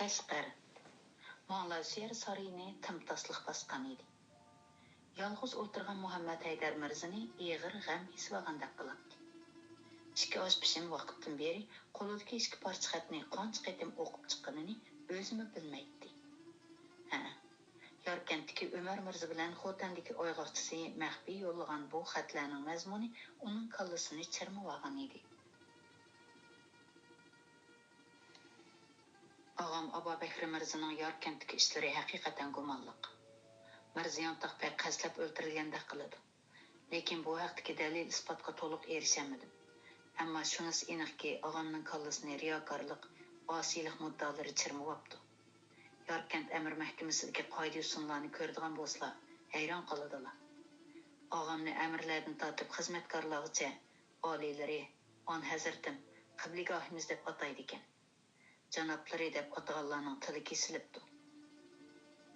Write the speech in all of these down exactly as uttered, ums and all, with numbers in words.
قەشقەر. ماڭلايسۆيەر سارىيىنى تىمتاسلىق باسقان ئىدى. يالغۇز ئولتۇرغان مۇھەممەد ھەيدەر مىرزىنى ئېغىر غەم بېسىۋالغاندەك قىلاتتى. ئىككى ئاش پېشىم ۋاقىتتىن بېرى قولىدىكى ئىككى پارچە خەتنى قانچە قېتىم ئوقۇپ چىققىنىنى ئۆزىمۇ بىلمەيتتى. ھە، ياركەنتتىكى ئۆمەر مىرزا بىلەن خوتەندىكى ئايغاقچىسى مەخپىي يوللىغان بۇ خەتلەرنىڭ مەزمۇنى ئۇنىڭ كاللىسىنى چىرمىۋالغان ئىدى. ئاغام ئابابەكرى مىرزىنىڭ ياركەنتتىكى ئىشلىرى ھەقىقەتەن گۇمانلىق. مىرزا يانتاق بەگ قەستلەپ ئۆلتۈرۈلگەندەك قىلىدۇ. لېكىن بۇ ھەقتىكى دەلىل-ئىسپاتقا تولۇق ئېرىشەلمىدىم. ئەمما شۇنىسى ئېنىقكى، ئاغامنىڭ كاللىسىنى رىياكارلىق، ئاسىيلىق مۇددىئالىرى چىرمىۋاپتۇ. ياركەنت ئەمىر مەھكىمىسىدىكى قائىدە-يوسۇنلارنى كۆرىدىغان بولسىلا، ھەيران قالىدىلا. ئاغامنى ئەمىرلەردىن تارتىپ خىزمەتكارلارغىچە ئالىيلىرى، ئان ھەزرىتىم، قىبلىگاھىمىز دەپ ئاتايدىكەن. جانابلىرى دەپ ئاتىغانلارنىڭ تىلى كېسىلىپتۇ.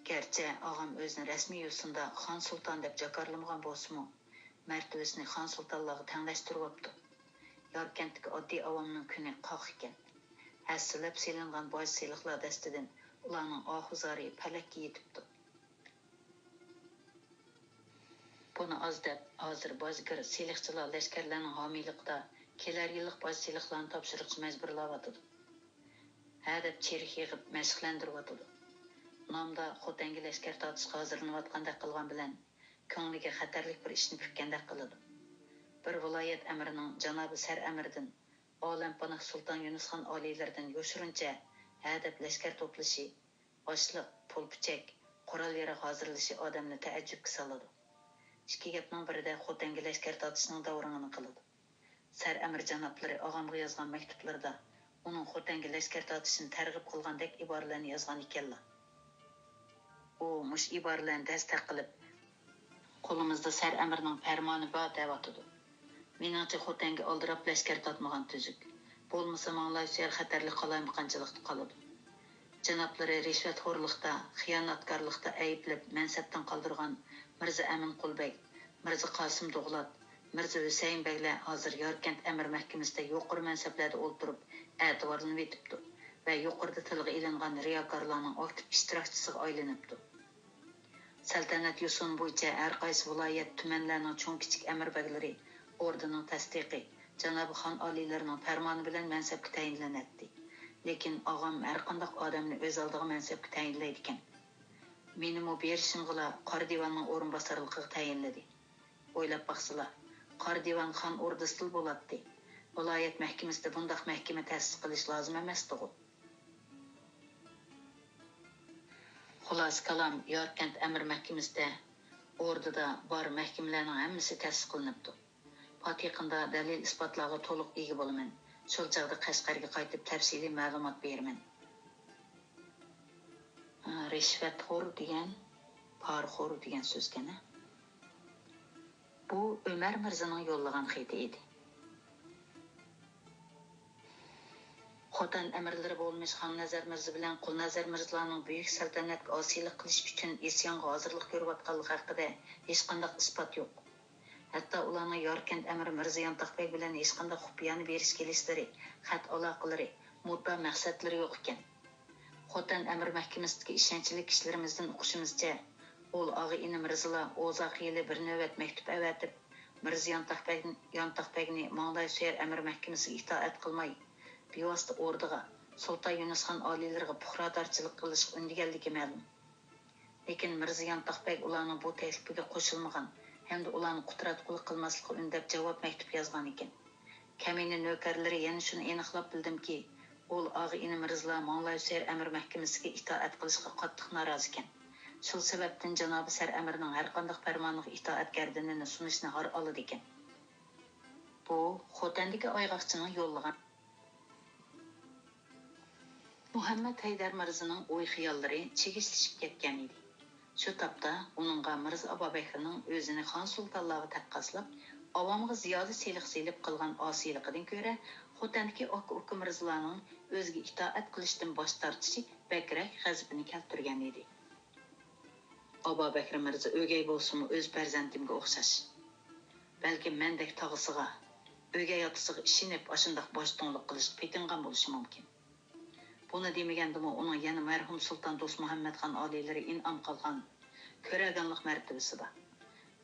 گەرچە ئاغام ئۆزىنى رەسمىي يوسۇندا خان سۇلتان دەپ جاكارلىمىغان بولسىمۇ، مەرتىۋىسىنى خان سۇلتانلارغا تەڭلەشتۈرۈۋاپتۇ. ياركەنتتىكى ئاددىي ئاۋامنىڭ كۈنى قاق ئىكەن. ھەسسىلەپ سېلىنغان باج سېلىقلار دەستىدىن ئۇلارنىڭ ئاھۇ زارى پەلەككە يېتىپتۇ. بۇنى ئاز دەپ، ھازىر باجگىر سېلىقچىلار لەشكەرلەرنىڭ ھامىيلىقىدا كېلەر يىللىق باج سېلىقلارنى تاپشۇرۇشقا مەجبۇرلاۋاتىدۇ. ھە دەپ چىرىك يىغىپ مەشىقلەندۈرۈۋاتىدۇ. نامدا خوتەنگە لەشكەر تارتىشقا ھازىرلىنىۋاتقاندەك قىلغان بىلەن، كۆڭلىگە خەتەرلىك بىر ئىشنى پۈككەندەك قىلىدۇ. بىر ۋىلايەت ئەمىرىنىڭ جانابى سەر ئەمىرىدىن، ئالەمپاناھ سۇلتان يۇنۇسخان ئالىيلىرىدىن يوشۇرۇنچە ھە دەپ لەشكەر توپلىشى، ئاشلىق، پۇل-پۈچەك، قورال-ياراغ ھازىرلىشى ئادەمنى تەئەججۈپكە سالىدۇ. ئىككى گەپنىڭ بىرىدە خوتەنگە لەشكەر تارتىشنىڭ داۋرىڭىنى قىلىدۇ. سەر ئەمىر جانابلىرى ئاغامغا يازغان مەكتۇپلىرىدا ئۇنىڭ خوتەنگە لەشكەر تارتىشىنى تەرغىب قىلغاندەك ئىبارىلەرنى يازغان ئىكەنلا. ئۇ مۇشۇ ئىبارىلەرنى دەستەك قىلىپ، قولىمىزدا سەر ئەمىرنىڭ پەرمانى بار دەۋاتىدۇ. مېنىڭچە خوتەنگە ئالدىراپ لەشكەر تارتمىغان تۈزۈك. بولمىسا ماڭلايسۆيەر خەتەرلىك قالايمىقانچىلىقتا قالىدۇ. جانابلىرى رىشۋەتخورلۇقتا، خىيانەتكارلىقتا ئەيىبلەپ مەنسەپتىن قالدۇرغان مىرزا ئەمىن قۇلبەگ، مىرزا قاسىم دوغلات، مىرزا ھۈسەيىن بەگلەر ھازىر ياركەنت ئەمىر مەھكىمىسىدە يۇقىرى مەنسەپلەردە ئولتۇرۇپ ئەتىۋارلىنىۋېتىپتۇ ۋە يۇقىرىدا تىلغا ئېلىنغان رىياكارلارنىڭ ئاكتىپ ئىشتىراكچىسىغا ئايلىنىپتۇ. سەلتەنەت يوسۇنى بويىچە ھەر قايسى ۋىلايەت، تۈمەنلەرنىڭ چوڭ كىچىك ئەمىر بەگلىرى ئوردىنىڭ تەستىقى، جانابى خان ئالىيلىرىنىڭ پەرمانى بىلەن مەنسەپكە تەيىنلىنەتتى. لېكىن ئاغام ھەرقانداق ئادەمنى ئۆز ئالدىغا مەنسەپكە تەيىنلەيدىكەن. مېنىمۇ بېرىشىمغىلا قارا دىۋاننىڭ ئورۇنباسارلىقىغا تەيىنلىدى. ئويلاپ باقسىلا، قارا دىۋان خان ئوردىسىدىلا بولاتتى. ۋىلايەت مەھكىمىسىدە بۇنداق مەھكىمە تەسىس قىلىش لازىم ئەمەستىغۇ؟ خۇلاسە كالام، ياركەنت ئەمىر مەھكىمىسىدە ئوردىدا بار مەھكىمىلەرنىڭ ھەممىسى تەسىس قىلىنىپتۇ. پات يېقىندا دەلىل-ئىسپاتلارغا تولۇق ئىگە بولىمەن. شۇ چاغدا قەشقەرگە قايتىپ تەپسىلىي مەلۇمات بېرىمەن. ھە، رىشۋەتخور دېگەن پارىخور دېگەن سۆزكەن ھە. بۇ ئۆمەر مىرزىنىڭ يوللىغان خېتى ئىدى. خوتەن ئەمىرلىرى بولمىش خاننەزەر مىرزا بىلەن قۇلنەزەر مىرزىلارنىڭ بۈيۈك سەلتەنەتكە ئاسىيلىق قىلىش ئۈچۈن ئىسيانغا ھازىرلىق كۆرۈۋاتقانلىقى ھەققىدە ھېچقانداق ئىسپات يوق. ھەتتا ئۇلارنىڭ ياركەنت ئەمىرى مىرزا يانتاق بەگ بىلەن ھېچقانداق خۇپىيانە بېرىش-كېلىشلىرى، خەت ئالاقىلىرى، مۇددىئا مەقسەتلىرى يوق ئىكەن. خوتەن ئەمىر مەھكىمىسىدىكى ئىشەنچلىك كىشىلىرىمىزدىن ئۇقۇشىمىزچە، ئۇل ئاغا ئىنى مىرزىلار ئوزاق يىلى بىر نۆۋەت مەكتۇپ ئەۋەتىپ، مىرزا يانتاق بەگ، يانتاق بەگنى ماڭلايسۆيەر ئەمىر مەھكىمىسىگە ئىتائەت قىلماي، بىۋاسىتە ئوردىغا، سۇلتان يۇنۇسخان ئالىيلىرىغا پۇقرادارچىلىق قىلىشقا ئۈندىگەنلىكى مەلۇم. لېكىن مىرزا يانتاق بەگ ئۇلارنىڭ بۇ تەكلىپىگە قوشۇلمىغان ھەمدە ئۇلارنى قۇتراتقۇلۇق قىلماسلىققا ئۈندەپ جاۋاب مەكتۇپ يازغانىكەن. كەمىنە نۆكەرلىرى يەنە شۇنى ئېنىقلاپ بىلدىمكى، ئۇل ئاغا ئىنى مىرزىلار ماڭلايسۆيەر ئەمىر مەھكىمىسىگە ئىتائەت قىلىشقا قاتتىق نارازىكەن. شۇ سەۋەبتىن جانابى سەر ئەمىرنىڭ ھەرقانداق پەرمانىغا ئىتائەتكەردىنىنى سۇنۇشنى ھار ئالىدىكەن. بۇ خوتەندىكى ئايغاقچىنىڭ يوللىغان. مۇھەممەد ھەيدەر مىرزىنىڭ ئوي-خىياللىرى چىگىشلىشىپ كەتكەن ئىدى. شۇ تاپتا ئۇنىڭغا مىرزا ئابابەكرىنىڭ ئۆزىنى خان سۇلتانلارغا تەققاسلاپ، ئاۋامغا زىيادە سېلىق سېلىپ قىلغان ئاسىيلىقىدىن كۆرە، خوتەندىكى ئاكا-ئۇكا مىرزىلارنىڭ ئۆزىگە ئىتائەت قىلىشتىن باش تارتىشى بەكرەك غەزىپىنى كەلتۈرگەن ئىدى. ئابابەكرى مىرزا ئۆگەي بولسىمۇ ئۆز پەرزەنتىمگە ئوخشاش. بەلكىم مەندەك تاغىسىغا، ئۆگەي ئاتىسىغا ئىشىنىپ ئاشۇنداق باشتۇڭلۇق قىلىشقا پېتىنغان بولۇشى مۇمكىن. بۇنى دېمىگەندىمۇ، ئۇنىڭ يەنە مەرھۇم سۇلتان دوستمۇھەممەتخان ئالىيلىرى ئىنئام قىلغان كۆرەرگانلىق مەرتىۋىسى بار.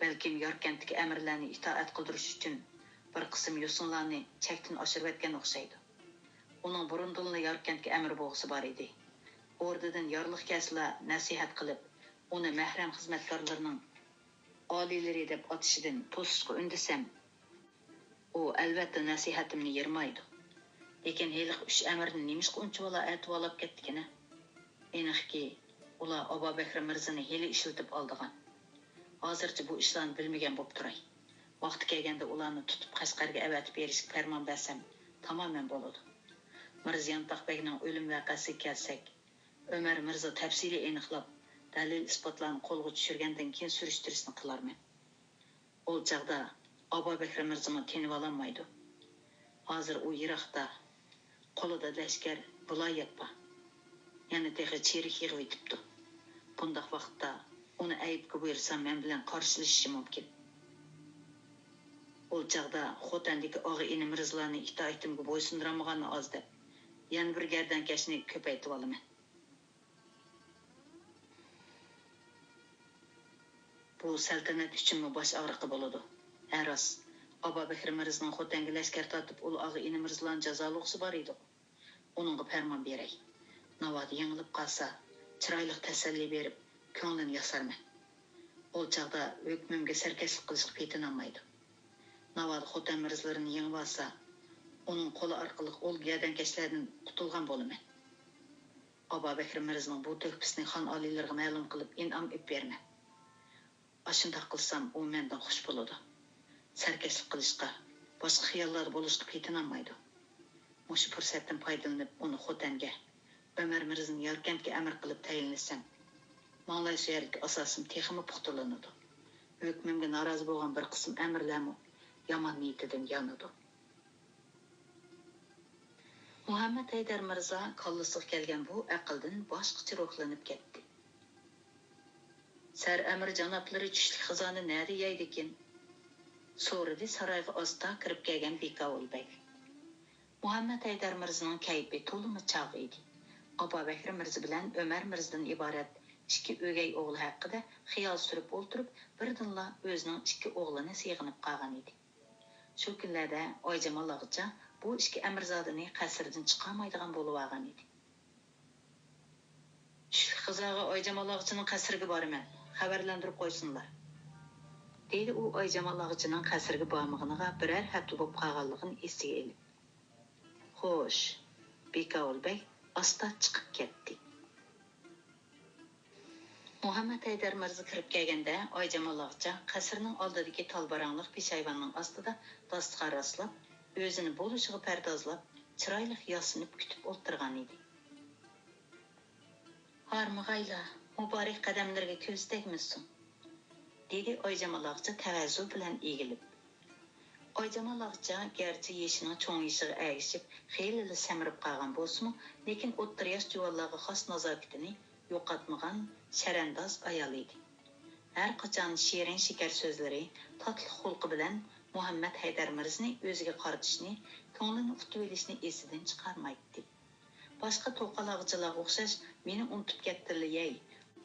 بەلكىم ياركەنتتىكى ئەمىرلەرنى ئىتائەت قىلدۇرۇش ئۈچۈن بىر قىسىم يوسۇنلارنى چەكتىن ئاشۇرۇۋەتكەن ئوخشايدۇ. ئۇنىڭ بۇرۇندىنلا ياركەنتكە ئەمىر بولغۇسى بار ئىدى. ئوردىدىن يارلىق كەلسىلا نەسىھەت قىلىپ، ئۇنى مەھرەم خىزمەتكارلىرىنىڭ ئالىيلىرى دەپ ئاتىشىدىن توسۇشقا ئۈندىسەم، ئۇ ئەلۋەتتە نەسىھەتىمنى يىرمايدۇ. لېكىن ھېلىقى ئۈچ ئەمىرنى نېمىشقا ئۇنچىۋالا ئەتىۋالاپ كەتتىكىنە؟ ئېنىقكى، ئۇلار ئابابەكرى مىرزىنى ھېلى ئىشلىتىپ ئالىدىغان. ھازىرچە بۇ ئىشلارنى بىلمىگەن بوپ تۇراي. ۋاقتى كەلگەندە ئۇلارنى تۇتۇپ قەشقەرگە ئەۋەتىپ بېرىشكە پەرمان بەرسەم تامامەن بولىدۇ. مىرزا يانتاق بەگنىڭ ئۆلۈم ۋەقەسىگە كەلسەك، ئۆمەر مىرزا تەپسىلىي ئېنىقلاپ، دەلىل-ئىسپاتلارنى قولغا چۈشۈرگەندىن كېيىن سۈرۈشتۈرۈشنى قىلارمەن. ئۇ چاغدا ئابابەكرى مىرزىمۇ تىنىۋالالمايدۇ. ھازىر ئۇ يىراقتا، قولىدا لەشكەر، ۋىلايەت بار. يەنە تېخى چېرىك يىغىۋېتىپتۇ. بۇنداق ۋاقىتتا ئۇنى ئەيىبكە بۇيرۇسام، مەن بىلەن قارشىلىشىشى مۇمكىن. ئۇ چاغدا خوتەندىكى ئاغا-ئىنى مىرزىلارنى ئىتائىتىمگە بويسۇندۇرالمىغاننى ئاز دەپ، يەنە بىر گەردەنكەشنى كۆپەيتىۋالىمەن. بۇ سەلتەنەت ئۈچۈنمۇ باش ئاغرىقى بولىدۇ. ھە راست، ئابابەكرى مىرزىنىڭ خوتەنگە لەشكەر تارتىپ ئۇل ئاغا-ئىنى مىرزىلارنى جازالىغۇسى بار ئىدىغۇ. ئۇنىڭغا پەرمان بېرەي. ناۋادا يېڭىلىپ قالسا، چىرايلىق تەسەللى بېرىپ، كۆڭلىنى ياسارمەن. ئۇ چاغدا ھۆكمۈمگە سەركەشلىك قىلىشقا پېتىنالمايدۇ. ناۋادا خوتەن مىرزىلىرىنى يېڭىۋالسا، ئۇنىڭ قولى ئارقىلىق ئۇل گەردەنكەشلەردىن قۇتۇلغان بولىمەن. ئابابەكرى مىرزىنىڭ بۇ تۆھپىسىنى خان ئالىيلىرىغا مەلۇم قىلىپ، ئىنئام ئېلىپ بېرىمەن. ئاشۇنداق قىلسام، ئۇ مەندىن خۇش بولىدۇ. سەركەشلىك قىلىشقا، باشقا خىياللاردا بولۇشقا پېتىنالمايدۇ. مۇشۇ پۇرسەتتىن پايدىلىنىپ، ئۇنى خوتەنگە، ئۆمەر مىرزىنى ياركەنتكە ئەمىر قىلىپ تەيىنلىسەم، ماڭلاي سۆيەرلىك ئاساسىم تېخىمۇ پۇختىلىنىدۇ. ھۆكمۈمگە نارازى بولغان بىر قىسىم ئەمىرلەرمۇ يامان نىيىتىدىن يانىدۇ. مۇھەممەد ھەيدەر مىرزا كاللىسىغا كەلگەن بۇ ئەقىلدىن باشقىچە روھلىنىپ كەتتى. سەر ئەمىر جانابلىرى چۈشلۈك غىزانى نەدە يەيدىكىن؟ سورىدى سارايغا ئاستا كىرىپ كەلگەن بىكاۋۇل بەگ. مۇھەممەد ھەيدەر مىرزىنىڭ كەيپى تولىمۇ چاغ ئىدى. ئابابەكرى مىرزا بىلەن ئۆمەر مىرزىدىن ئىبارەت ئىككى ئۆگەي ئوغلى ھەققىدە خىيال سۈرۈپ ئولتۇرۇپ، بىردىنلا ئۆزىنىڭ ئىككى ئوغلىنى سېغىنىپ قالغان ئىدى. شۇ كۈنلەردە ئايجامال ئاغىچا بۇ ئىككى ئەمىرزادىنى قەسىردىن چىقارمايدىغان بولۇۋالغان ئىدى. چۈشلۈك غىزاغا ئايجامال ئاغىچىنىڭ قەسرىگە بارىمەن، خەۋەرلەندۈرۈپ قويسۇنلار، دېدى ئۇ ئايجامال ئاغىچىنىڭ قەسرىگە بارمىغىنىغا بىرەر ھەپتە بولۇپ قالغانلىقىنى ئېسىگە ئېلىپ. خوش، بىكاۋۇل بەگ ئاستا چىقىپ كەتتى. مۇھەممەد ھەيدەر مىرزا كىرىپ كەلگەندە، ئايجامال ئاغىچا قەسىرنىڭ ئالدىدىكى تالباراڭلىق پېشايۋاننىڭ ئاستىدا داستىخان راسلاپ، ئۆزىنى بولۇشىغا پەردازلاپ، چىرايلىق ياسىنىپ كۈتۈپ ئولتۇرغان ئىدى. ھارمىغايلا، مۇبارەك قەدەملىرىگە كۆز تەگمىسۇن، دېدى ئايجامال ئاغىچا تەۋەززۇ بىلەن ئېگىلىپ. ئايجامال ئاغىچا گەرچە يېشىنىڭ چوڭىيىشىغا ئەگىشىپ خېلىلا سەمرىپ قالغان بولسىمۇ، لېكىن ئوتتۇرا ياش جۇۋانلارغا خاس نازاكىتىنى يوقاتمىغان شەرەنداز ئايال ئىدى. ھەر قاچان شېرىن شېكەر سۆزلىرى، تاتلىق خۇلقى بىلەن مۇھەممەد ھەيدەر مىرزىنى ئۆزىگە قارىتىشنى، كۆڭلىنى ئۇتۇۋېلىشنى ئېسىدىن چىقارمايتتى. باشقا توقال ئاغىچىلارغا ئوخشاش مېنى ئۇنتۇپ كەتتىلە يەي،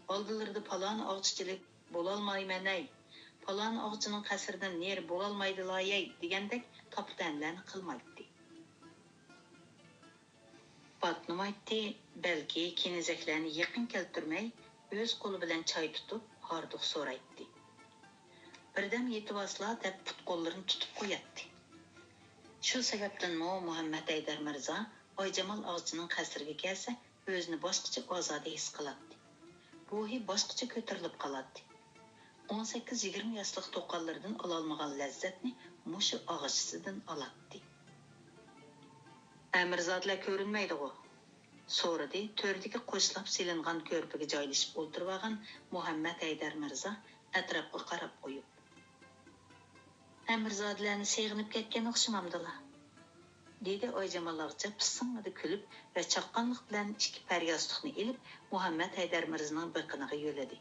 ئالدىلىرىدا پالانى ئاغىچىچىلىك بولالمايمەن ھەي، پالانى ئاغىچىنىڭ قەسرىدىن نېرى بولالمايدىلا يەي دېگەندەك تاپا-تەنىلەرنى قىلمايتتى. باتنىمايتتى، بەلكى كېنىزەكلەرنى يېقىن كەلتۈرمەي، ئۆز قولى بىلەن چاي تۇتۇپ، ھاردۇق سورايتتى. بىردەم يېتىۋالسىلا دەپ پۇت-قوللىرىنى تۇتۇپ قوياتتى. شۇ سەۋەبتىنمۇ مۇھەممەد ھەيدەر مىرزا ئايجامال ئاغىچىنىڭ قەسرىگە كەلسە، ئۆزىنى باشقىچە ئازادە ھېس قىلاتتى. روھى باشقىچە كۆتۈرۈلۈپ قالاتتى. ئون سەككىز يىگىرمە ياشلىق توقاللىرىدىن ئالالمىغان لەززەتنى مۇشۇ ئاغىچىسىدىن ئالاتتى. ئەمىرزادىلەر كۆرۈنمەيدىغۇ؟ سورىدى تۆردىكى قوشلاپ سېلىنغان كۆرپىگە جايلىشىپ ئولتۇرۇۋالغان مۇھەممەد ھەيدەر مىرزا ئەتراپقا قاراپ قويۇپ. ئەمىرزادىلەرنى سېغىنىپ كەتكەن ئوخشىمامدىلا؟ دېدى ئايجامال ئاغىچا پىسسىڭڭىدە كۈلۈپ ۋە چاققانلىق بىلەن ئىككى پەر ياستۇقنى ئېلىپ مۇھەممەد ھەيدەر مىرزىنىڭ بېقىنىغا يۆلىدى.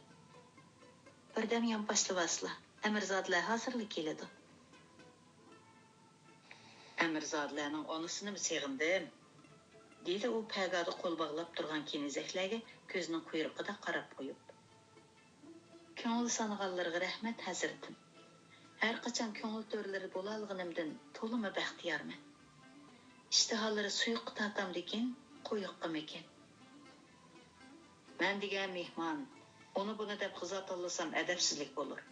بىردەم يانپاشلىۋالسىلا، ئەمىرزادىلەر ھازىرلا كېلىدۇ. ئەمىرزادىلەرنىڭ ئانىسىنىمۇ سېغىندىم. دېدى ئۇ پەگادا قول باغلاپ تۇرغان كېنىزەكلەرگە كۆزىنىڭ قۇيرۇقىدا قاراپ قويۇپ. كۆڭۈل سانىغانلىرىغا رەھمەت، ھەزرىتىم. ھەر قاچان كۆڭۈل تۆرىلىرى بولالىغىنىمدىن تولىمۇ بەختىيارمەن. ئىشتىھالىرى سۇيۇققا تارتامدىكىن، قويۇققىمىكىن؟ مەن دېگەن مېھمان، ئۇنى بۇنى دەپ غىزا تاللىسام ئەدەپسىزلىك بولۇر.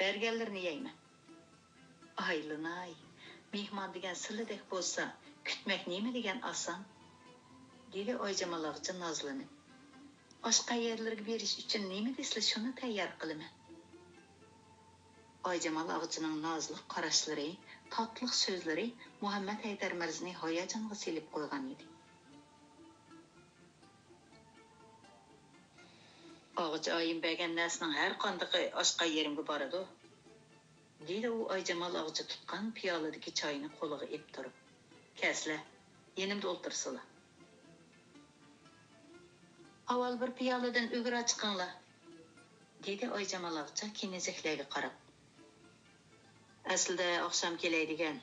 بەرگەنلىرىنى يەيمەن. ئايلىناي، مېھمان دېگەن سىلىدەك بولسا، كۈتمەك نېمە دېگەن ئاسان، دېدى ئايجامال ئاغىچى نازلىنىپ. ئاشقا يەرلىرىگە بېرىش ئۈچۈن نېمە دېسىلا شۇنى تەييار قىلىمەن. ئايجامال ئاغىچىنىڭ نازلىق قاراشلىرى، تاتلىق سۆزلىرى مۇھەممەت ھەيدەر مىرزىنى ھاياجانغا سېلىپ قويغان ئىدى. ئاغىچى ئايىم بەرگەن نەرسىنىڭ ھەر قاندىقى ئاشقا يېرىمگە بارىدۇ. دېدى ئۇ ئايجامال ئاغىچى تۇتقان پىيالىدىكى چاينى قولىغا ئېلىپ تۇرۇپ. كەلسىلە، يېنىمدا ئولتۇرسىلا. ئاۋۋال بىر پىيالىدىن ئۈگرە چىقىڭلار، دېدى ئايجامال ئاغىچى كېنىزەكلەرگە قاراپ. ئەسلىدە ئاخشام كېلەي دېگەن،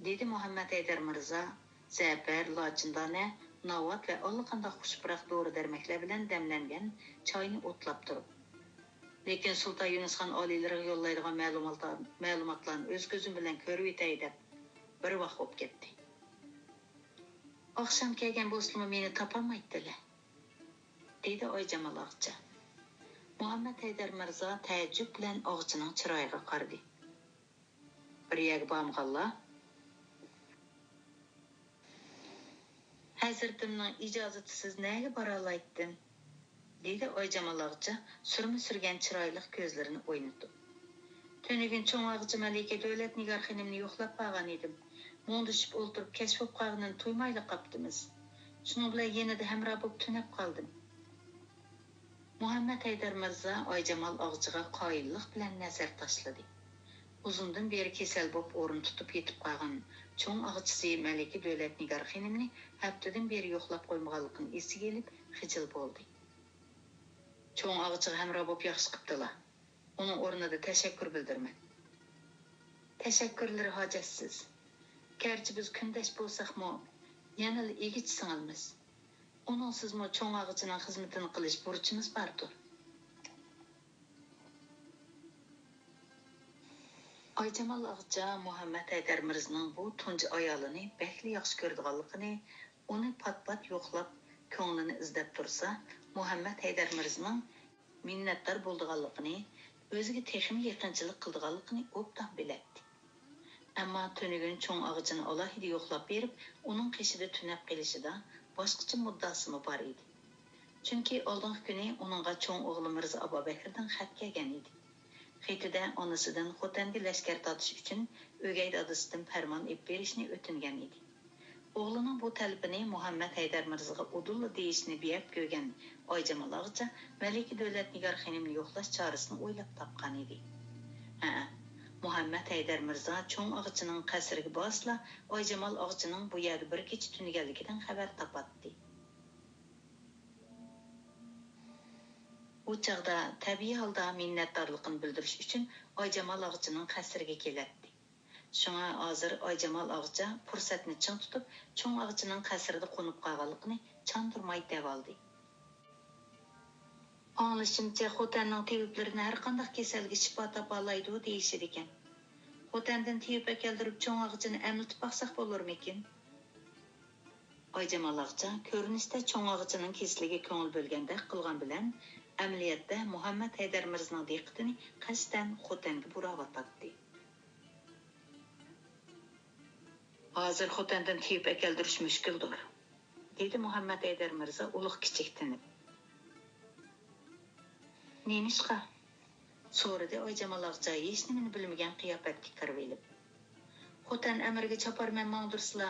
دېدى مۇھەممەت ھەيدەر مىرزا زەپەر، لاچىندانە، ناۋات ۋە ئاللىقانداق خۇش پۇراق دورا-دەرمەكلەر بىلەن دەملەنگەن چاينى ئوتلاپ تۇرۇپ. لېكىن سۇلتان يۇنۇسخان ئالىيلىرىغا يوللايدىغان مەلۇماتلار-، مەلۇماتلارنى ئۆز كۆزۈم بىلەن كۆرۈۋېتەي دەپ بىر ۋاق بولۇپ كەتتى. ئاخشام كەلگەن بولسىمۇ مېنى تاپالمايتتىلە، دېدى ئايجامال ئاغىچى. مۇھەممەت ھەيدەر مىرزا تەئەججۈپ بىلەن ئاغىچىنىڭ چىرايىغا قارىدى. بىر يەرگە بارمىغانلا؟ ھەزرىتىمنىڭ ئىجازىتىسىز نەگە بارالايتتىم؟ دېدى ئايجامال ئاغىچى سۈرمە سۈرگەن چىرايلىق كۆزلىرىنى ئوينىتىپ. تۈنۈگۈن چوڭ ئاغىچى مەلىكە دۆلەت نىگار خېنىمنى يوقلاپ بارغان ئىدىم. مۇڭدىشىپ ئولتۇرۇپ كەچ بولۇپ قالغىنىنى تۇيمايلا قاپتىمىز. شۇنىڭ بىلەن يېنىدا ھەمراھ بولۇپ تۈنەپ قالدىم. مۇھەممەت ھەيدەر مىرزا ئايجامال ئاغىچىغا قايىللىق بىلەن نەزەر تاشلىدى. ئۇزۇندىن بېرى كېسەل بولۇپ ئورۇن تۇتۇپ يېتىپ قالغان چوڭ ئاغىچىسى مەلىكە دۆلەت نىگار خېنىمنى ھەپتىدىن بېرى يوقلاپ قويمىغانلىقىنى ئېسىگە ئېلىپ خىجىل بولدى. چوڭ ئاغىچىغا ھەمراھ بولۇپ ياخشى قىپتىلا. ئۇنىڭ ئورنىدا تەشەككۈر بىلدۈرىمەن. تەشەككۈرلىرى ھاجەتسىز. گەرچە بىز كۈندەش بولساقمۇ، يەنىلا ئىگىچى سىڭىلمىز. ئۇنىڭسىزمۇ چوڭ ئاغىچىنىڭ خىزمىتىنى قىلىش بۇرچىمىز باردۇر. ئايجامال ئاغىچى مۇھەممەت ھەيدەر مىرزىنىڭ بۇ تۇنجى ئايالىنى بەكلا ياخشى كۆرىدىغانلىقىنى، ئۇنى پات-پات يوقلاپ، كۆڭلىنى ئىزدەپ تۇرسا، مۇھەممەت ھەيدەر مىرزىنىڭ مىننەتدار بولىدىغانلىقىنى، ئۆزىگە تېخىمۇ يېقىنچىلىق قىلىدىغانلىقىنى ئوبدان بىلەتتى. ئەمما تۈنۈگۈن چوڭ ئاغىچىنى ئالاھىدە يوقلاپ بېرىپ، ئۇنىڭ قېشىدا تۈنەپ قېلىشىدا باشقىچە مۇددىئاسىمۇ بار ئىدى. چۈنكى ئالدىنقى كۈنى ئۇنىڭغا چوڭ ئوغلى مىرزا ئابابەكرىدىن خەت كەلگەن ئىدى. خېتىدە ئانىسىدىن خوتەنگە لەشكەر تارتىش ئۈچۈن ئۆگەي دادىسىدىن پەرمان ئېلىپ بېرىشنى ئۆتۈنگەن ئىدى. ئوغلىنىڭ بۇ تەلىپىنى مۇھەممەت ھەيدەر مىرزىغا ئۇدۇللا دېيىشنى بىئەپ كۆرگەن ئايجامال ئاغىچى مەلىكە دۆلەت نىگار خېنىمنى يوقلاش چارىسىنى ئويلاپ تاپقان ئىدى. ھەئە، مۇھەممەت ھەيدەر مىرزا چوڭ ئاغىچىنىڭ قەسرىگە بارسىلا، ئايجامال ئاغىچىنىڭ بۇ يەردە بىر كېچە تۈنىگەنلىكىدىن خەۋەر تاپاتتى. ئۇ چاغدا تەبىئىي ھالدا مىننەتدارلىقىنى بىلدۈرۈش ئۈچۈن ئايجامال ئاغىچىنىڭ قەسرىگە كېلەتتى. شۇڭا ھازىر ئايجامال ئاغىچى پۇرسەتنى چىڭ تۇتۇپ، چوڭ ئاغىچىنىڭ قەسرىدە قونۇپ قالغانلىقىنى چاندۇرماي دەۋالدى. ئاڭلىشىمچە، خوتەننىڭ تېۋىپلىرىدىن ھەرقانداق كېسەلگە شىپا تاپالايدۇ دېيىشىدىكەن. خوتەندىن تېۋىپ ئەكەلدۈرۈپ، چوڭ ئاغىچىنى ئەملىتىپ باقساق بولۇرمىكىن؟ ئايجامال ئاغىچى كۆرۈنۈشتە چوڭ ئاغىچىنىڭ كېسىلىگە كۆڭۈل بۆلگەندەك قىلغان بىلەن، ئەمەلىيەتتە مۇھەممەت ھەيدەر مىرزىنىڭ دىققىتىنى قەستەن خوتەنگە بۇراۋاتاتتى. ھازىر خوتەندىن تېۋىپ ئەكەلدۈرۈش مۈشكۈلدۇر، دېدى مۇھەممەت ھەيدەر مىرزا ئۇلۇغ كىچىك تىنىپ. نېمىشقا؟ سورىدى ئايجامال ئاغىچى ھېچنېمىنى بىلمىگەن قىياپەتكە كىرىۋېلىپ. خوتەن ئەمىرىگە چاپارمەن ماڭدۇرسىلا،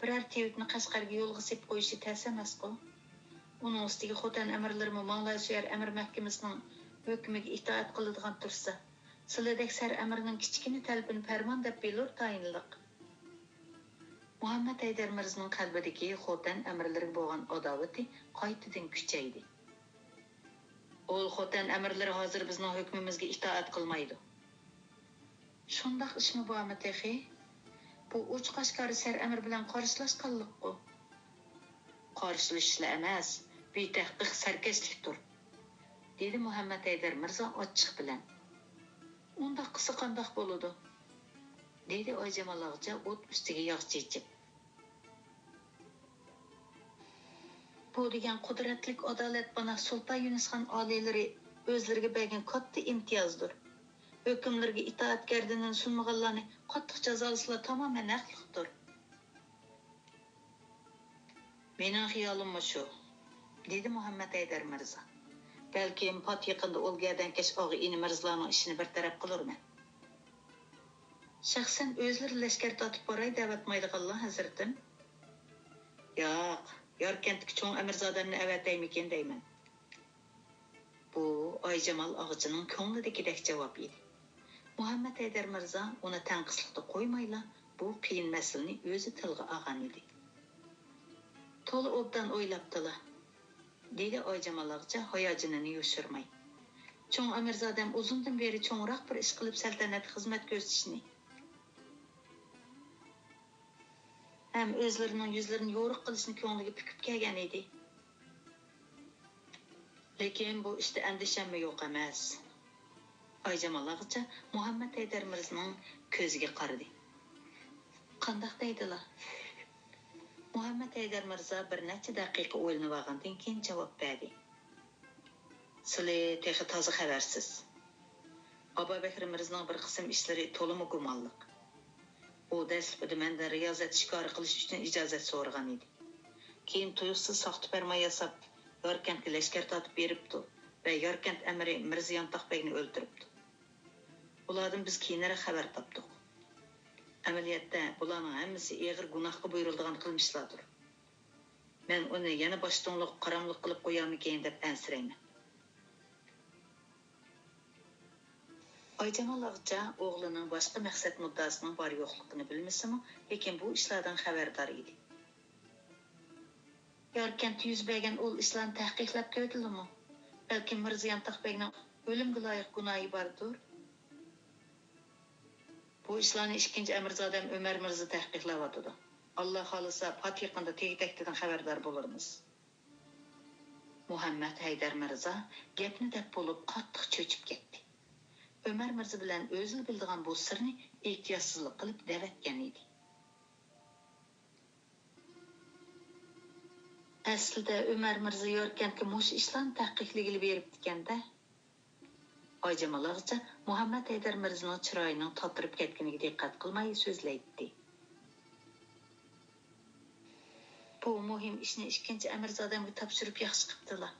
بىرەر تېۋىپنى قەشقەرگە يولغا سېلىپ قويۇشى تەس ئەمەسقۇ؟ ئۇنىڭ ئۈستىگە خوتەن ئەمىرلىرىمۇ ماڭلايسۆيەر ئەمىر مەھكىمىسىنىڭ ھۆكمىگە ئىتائەت قىلىدىغان تۇرسا، سىلىدەك سەر ئەمىرنىڭ كىچىككىنە تەلىپىنى پەرمان دەپ بىلۇر تايىنلىق. مۇھەممەت ھەيدەر مىرزىنىڭ قەلبىدىكى خوتەن ئەمىرلىرىگە بولغان ئاداۋىتى قايتىدىن كۈچەيدى. ئۇل خوتەن ئەمىرلىرى ھازىر بىزنىڭ ھۆكمىمىزگە ئىتائەت قىلمايدۇ. شۇنداق ئىشمۇ بارمۇ تېخى؟ بۇ ئوچۇق-ئاشكارا سەر ئەمىر بىلەن قارشىلاشقانلىققۇ؟ قارشىلىشىشلا ئەمەس، بىتەھقىق سەركەشلىكتۇر، دېدى مۇھەممەت ھەيدەر مىرزا ئاچچىق بىلەن. ئۇنداق قىلسا قانداق بولىدۇ؟ دېدى ئايجامال ئاغىچە ئوت ئۈستىگە ياغ چېچىپ. بۇ دېگەن قۇدرەتلىك ئادالەت مانا سۇلتان يۇنۇسخان ئالىيلىرى ئۆزلىرىگە بەرگەن كاتتا ئىمتىيازدۇر. ھۆكۈملىرىگە ئىتائەتكەردىنىنى سۇنمىغانلارنى قاتتىق جازالىسىلا تامامەن ھەقلىقتۇر. مېنىڭ خىيالىممۇ شۇ، دېدى مۇھەممەت ھەيدەر مىرزا. بەلكىم پات يېقىندا ئۇل گەدەنكەش ئاغا ئىنى مىرزىلارنىڭ ئىشىنى بىر تەرەپ قىلۇرمەن. شەخسەن ئۆزلىرى لەشكەر تارتىپ باراي دەۋاتمايدىغانلا، ھەزرىتىم؟ ياق، ياركەنتتىكى چوڭ ئەمىرزادەمنى ئەۋەتەيمىكىن دەيمەن. بۇ ئايجامال ئاغىچىنىڭ كۆڭلىدىكىدەك جاۋاب ئىدى. مۇھەممەت ھەيدەر مىرزا ئۇنى تەڭقىسلىقتا قويمايلا، بۇ قىيىن مەسىلىنى ئۆزى تىلغا ئالغان ئىدى. تولا ئوبدان ئويلاپتىلا، دېدى ئايجامال ئاغىچە ھاياجىنىنى يوشۇرماي. چوڭ ئەمىرزادەم ئۇزۇندىن بېرى چوڭراق بىر ئىش قىلىپ سەلتەنەتكە خىزمەت كۆرسىتىشنى، ھەم ئۆزلىرىنىڭ يۈزلىرىنى يورۇق قىلىشنى كۆڭلىگە پۈكۈپ كەلگەن ئىدى. لېكىن بۇ ئىشتا ئەندىشەممۇ يوق ئەمەس. ئايجامال ئاغىچە مۇھەممەت ھەيدەر مىرزىنىڭ كۆزىگە قارىدى. قانداق دەيدىلا؟ مۇھەممەت ھەيدەر مىرزا بىر نەچچە دەقىقە ئويلىنىۋالغاندىن كېيىن جاۋاب بەردى. سىلى تېخى تازا خەۋەرسىز. ئابابەكرى مىرزىنىڭ بىر قىسىم ئىشلىرى تولىمۇ گۇمانلىق. ئۇ دەسلىپىدە مەندىن رىيازەت شىكارى قىلىش ئۈچۈن ئىجازەت سورىغان ئىدى. كېيىن تۇيۇقسىز ساختا پەرمان ياساپ، ياركەنتكە لەشكەر تارتىپ بېرىپتۇ ۋە ياركەنت ئەمىرى مىرزا يانتاق بەگنى ئۆلتۈرۈپتۇ. بۇلاردىن بىز كېيىنرەك خەۋەر تاپتۇق. ئەمەلىيەتتە، بۇلارنىڭ ھەممىسى ئېغىر گۇناھقا بۇيرۇلىدىغان قىلمىشلاردۇر. مەن ئۇنى يەنە باش توڭلۇق، قاراملىق قىلىپ قويارمىكىن دەپ ئەنسىرەيمەن. ئايجامال ئاغىچە ئوغلىنىڭ باشقا مەقسەت مۇددىئاسىنىڭ بار يوقلۇقىنى بىلمىسىمۇ، لېكىن بۇ ئىشلاردىن خەۋەردار ئىدى. ياركەنتتە يۈز بەرگەن ئۇل ئىشلارنى تەھقىقلەپ كۆردىلىمۇ؟ بەلكىم مىرزا يانتاق بەگنىڭ ئۆلۈمگە لايىق گۇناھى باردۇر؟ بۇ ئىشلارنى ئىككىنچى ئەمىرزادەم ئۆمەر مىرزا تەھقىقلەۋاتىدۇ. ئاللا خالىسا، پات يېقىندا تېگى-تەكتىدىن خەۋەردار بولۇرمىز. مۇھەممەت ھەيدەر مىرزا گەپنى دەپ بولۇپ قاتتىق چۆچۈپ كەتتى. ئۆمەر مىرزا بىلەن ئۆزىلا بىلىدىغان بۇ سىرنى ئېھتىياتسىزلىق قىلىپ دەۋەتكەن ئىدى. ئەسلىدە ئۆمەر مىرزا ياركەنتكە مۇشۇ ئىشلارنى تەھقىقلىگىلى بېرىپتىكەن-دە. ئايجامال ئاغىچە مۇھەممەت ھەيدەر مىرزىنىڭ چىرايىنىڭ تاتىرىپ كەتكىنىگە دىققەت قىلماي سۆزلەيتتى. بۇ مۇھىم ئىشنى ئىككىنچى ئەمىرزادەمگە تاپشۇرۇپ ياخشى قىپتىلا.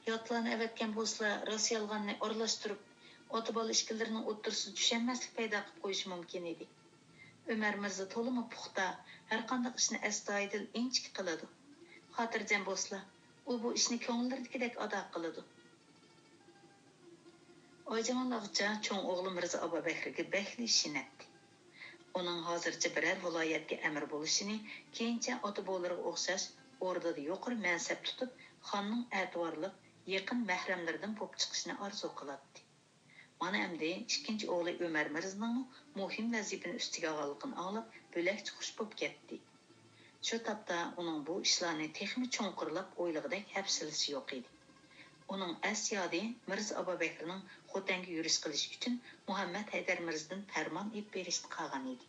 ياتلارنى ئەۋەتكەن بولسىلا، راست-يالغاننى ئارىلاشتۇرۇپ، ئاتا-بالا ئىككىلىرىنىڭ ئوتتۇرىسىدا چۈشەنمەسلىك پەيدا قىلىپ قويۇشى مۇمكىن ئىدى. ئۆمەر مىرزا تولىمۇ پۇختا، ھەرقانداق ئىشنى ئەستايىدىل، ئىنچىكە قىلىدۇ. خاتىرجەم بولسىلا، ئۇ بۇ ئىشنى كۆڭۈللىرىدىكىدەك ئادا قىلىدۇ. ئايجامال ئاغىچە چوڭ ئوغلى مىرزا ئابابەكرىگە بەكلا ئىشىنەتتى. ئۇنىڭ ھازىرچە بىرەر ۋىلايەتكە ئەمىر بولۇشىنى، كېيىنچە ئاتا-بوۋىلىرىغا ئوخشاش ئوردىدا يۇقىرى مەنسەپ تۇتۇپ، خاننىڭ ئەتىۋارلىق، يېقىن مەھرەملىرىدىن بولۇپ چىقىشىنى ئارزۇ قىلاتتى. مانا ئەمدى ئىككىنچى ئوغلى ئۆمەر مىرزىنىڭمۇ مۇھىم ۋەزىپىنى ئۈستىگە ئالغانلىقىنى ئاڭلاپ، بۆلەكچە خۇش بولۇپ كەتتى. شۇ تاپتا ئۇنىڭ بۇ ئىشلارنى تېخىمۇ چوڭقۇرلاپ ئويلىغۇدەك ھەپسىلىسى يوق ئىدى. ئۇنىڭ ئەس-يادى مىرزا ئابابەكرىنىڭ خوتەنگە يۈرۈش قىلىش ئۈچۈن مۇھەممەد ھەيدەر مىرزىدىن پەرمان ئېلىپ بېرىشتا قالغان ئىدى.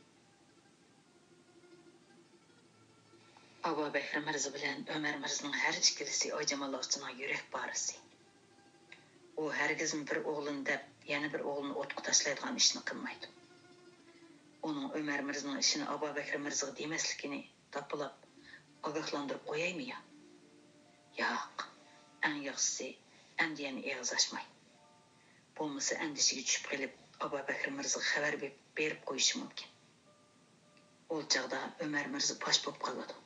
ئابابەكرى مىرزا بىلەن ئۆمەر مىرزىنىڭ ھەر ئىككىلىسى ئايجامال ئاغىچىنىڭ يۈرەك پارىسى. ئۇ ھەرگىزمۇ بىر ئوغلىنى دەپ، يەنە بىر ئوغلىنى ئوتقا تاشلايدىغان ئىشنى قىلمايدۇ. ئۇنىڭ ئۆمەر مىرزىنىڭ ئىشىنى ئابابەكرى مىرزىغا دېمەسلىكىنى داپپىلاپ ئاگاھلاندۇرۇپ قويايمۇ يا؟ ياق، ئەڭ ياخشىسى ئەمدى يەنە ئېغىز ئاچماي. بولمىسا ئەندىشىگە چۈشۈپ قېلىپ، ئابابەكرى مىرزىغا خەۋەر بېرىپ، بېرىپ قويۇشى مۇمكىن. ئۇ چاغدا ئۆمەر مىرزا پاش بولۇپ قالىدۇ.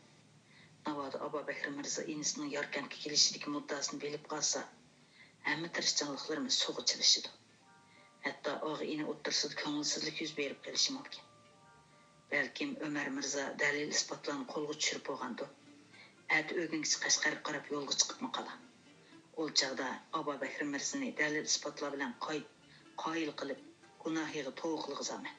ناۋادا ئابابەكرى مىرزا ئىنىسىنىڭ ياركەنتكە كېلىشىدىكى مۇددىئاسىنى بىلىپ قالسا، ھەممە تىرىشچانلىقلىرىمىز سۇغا چىلىشىدۇ. ھەتتا ئاغا-ئىنى ئوتتۇرىسىدا كۆڭۈلسىزلىك يۈز بېرىپ قېلىشى مۇمكىن. بەلكىم ئۆمەر مىرزا دەلىل-ئىسپاتلارنى قولغا چۈشۈرۈپ بولغاندۇ. ئەتە ئۆگۈنگىچە قەشقەرگە قاراپ يولغا چىقىپمۇ قالا. ئۇ چاغدا ئابابەكرى مىرزىنى دەلىل-ئىسپاتلار بىلەن قاي-، قايىل قىلىپ، گۇناھىغا توۋا قىلغۇزارمەن.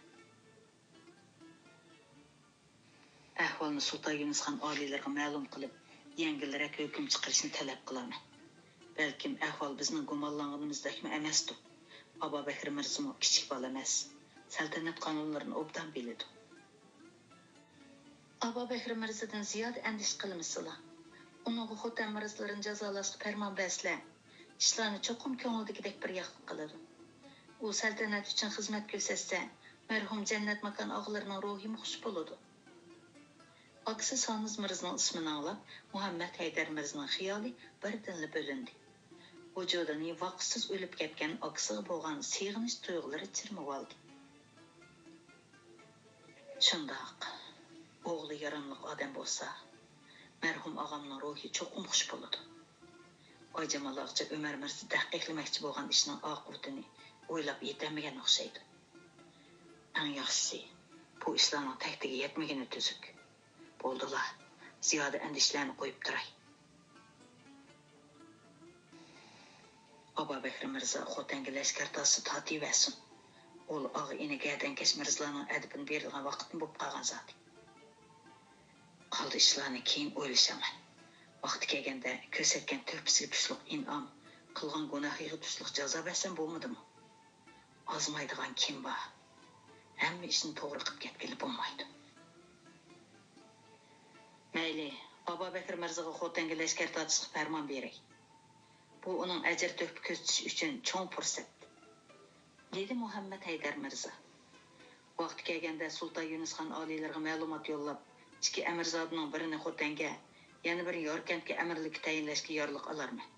ئەھۋالنى سۇلتان يۇنۇسخان ئالىيلىرىغا مەلۇم قىلىپ، يەڭگىلرەك ھۆكۈم چىقىرىشنى تەلەپ قىلىمەن. بەلكىم ئەھۋال بىزنىڭ گۇمانلانغىنىمىزدەكمۇ ئەمەستۇ. ئابابەكرى مىرزىمۇ كىچىك بالا ئەمەس. سەلتەنەت قانۇنلىرىنى ئوبدان بىلىدۇ. ئابابەكرى مىرزىدىن زىيادە ئەندىشە قىلمىسىلا. ئۇنىڭغا خوتەن مىرزىلىرىنى جازالاشقا پەرمان بەرسىلە، ئىشلارنى چوقۇم كۆڭلىدىكىدەك بىر ياقلىق قىلىدۇ. ئۇ سەلتەنەت ئۈچۈن خىزمەت كۆرسەتسە، مەرھۇم جەننەت ماكان ئاغىلىرىنىڭ روھىمۇ خۇش بولىدۇ. ئاكىسى سانىز مىرزىنىڭ ئىسمىنى ئاڭلاپ، مۇھەممەد ھەيدەر مىرزىنىڭ خىيالى بىردىنلا بۆلۈندى. ۋۇجۇدىنى ۋاقىتسىز ئۆلۈپ كەتكەن ئاكىسىغا بولغان سېغىنىش تۇيغۇلىرى چىرمىۋالدى. شۇنداق، ئوغلى ياراملىق ئادەم بولسا، مەرھۇم ئاغامنىڭ روھى چوقۇم خۇش بولىدۇ. ئايجامال ئاغىچە ئۆمەر مىرزا تەھقىقلىمەكچى بولغان ئىشنىڭ ئاقىۋىتىنى ئويلاپ يېتەلمىگەن ئوخشايدۇ. ئەڭ ياخشىسى، بۇ ئىشلارنىڭ تەكتىگە يەتمىگىنى تۈزۈك. بولدىلا، زىيادە ئەندىشىلەرنى قويۇپ تۇراي. ئابابەكرى مىرزا خوتەنگە لەشكەر تارتسا تارتىۋەرسۇن. ئۇل ئاغا ئىنى گەدەنكەش مىرزىلارنىڭ ئەدىپىنى بېرىدىغان ۋاقىتمۇ بوپ قالغان زادى. قالدى ئىشلارنى كېيىن ئويلىشىمەن. ۋاقتى كەلگەندە كۆرسەتكەن تۆھپىسىگە تۇشلۇق ئىنئام، قىلغان گۇناھىغا تۇشلۇق جازا بەرسەم بولمىدىمۇ؟ ئازمايدىغان كىم بار؟ ھەممە ئىشنى توغرا قىلىپ كەتكىلى بولمايدۇ. مەيلى، ئابابەكرى مىرزىغا خوتەنگە لەشكەر تارتىشقا پەرمان بېرەي. بۇ ئۇنىڭ ئەجىر تۆھپە كۆرسىتىش ئۈچۈن چوڭ پۇرسەت، دېدى مۇھەممەد ھەيدەر مىرزا. ۋاقتى كەلگەندە سۇلتان يۇنۇسخان ئالىيلىرىغا مەلۇمات يوللاپ، ئىككى ئەمىرزادىنىڭ بىرىنى خوتەنگە، يەنە بىرىنى ياركەنتكە ئەمىرلىككە تەيىنلەشكە يارلىق ئالارمەن.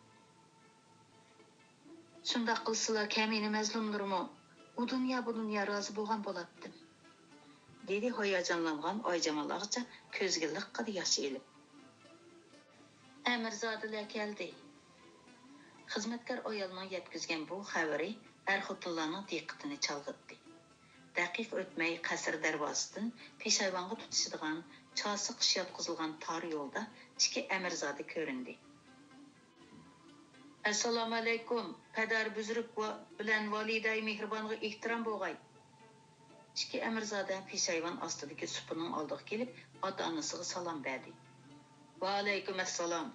شۇنداق قىلسىلا، كەمىنە مەزلۇملىرىمۇ ئۇ دۇنيا، بۇ دۇنيا رازى بولغان بولاتتىم، دېدى ھاياجانلانغان ئايجامال ئاغىچە كۆزىگە لىققىدە ياش ئېلىپ. ئەمىرزادىلەر كەلدى. خىزمەتكار ئايالنىڭ يەتكۈزگەن بۇ خەۋىرى ئەر-خوتۇنلارنىڭ دىققىتىنى چالغىتتى. دەقىقە ئۆتمەي قەسىر دەرۋازىسىدىن پېشايۋانغا تۇتىشىدىغان چاسا قىش ياتقۇزۇلغان تار يولدا ئىككى ئەمىرزادە كۆرۈندى. ئەسسالامۇئەلەيكۇم، پەدەر بۈزرۈك ۋا-، بىلەن ۋالىدەي مېھرىبانغا ئېھتىرام بولغاي. ئىككى ئەمىرزادە پېشايۋان ئاستىدىكى سۇپىنىڭ ئالدىغا كېلىپ، ئاتا-ئانىسىغا سالام بەردى. ۋەئەلەيكۇم ئەسسالام.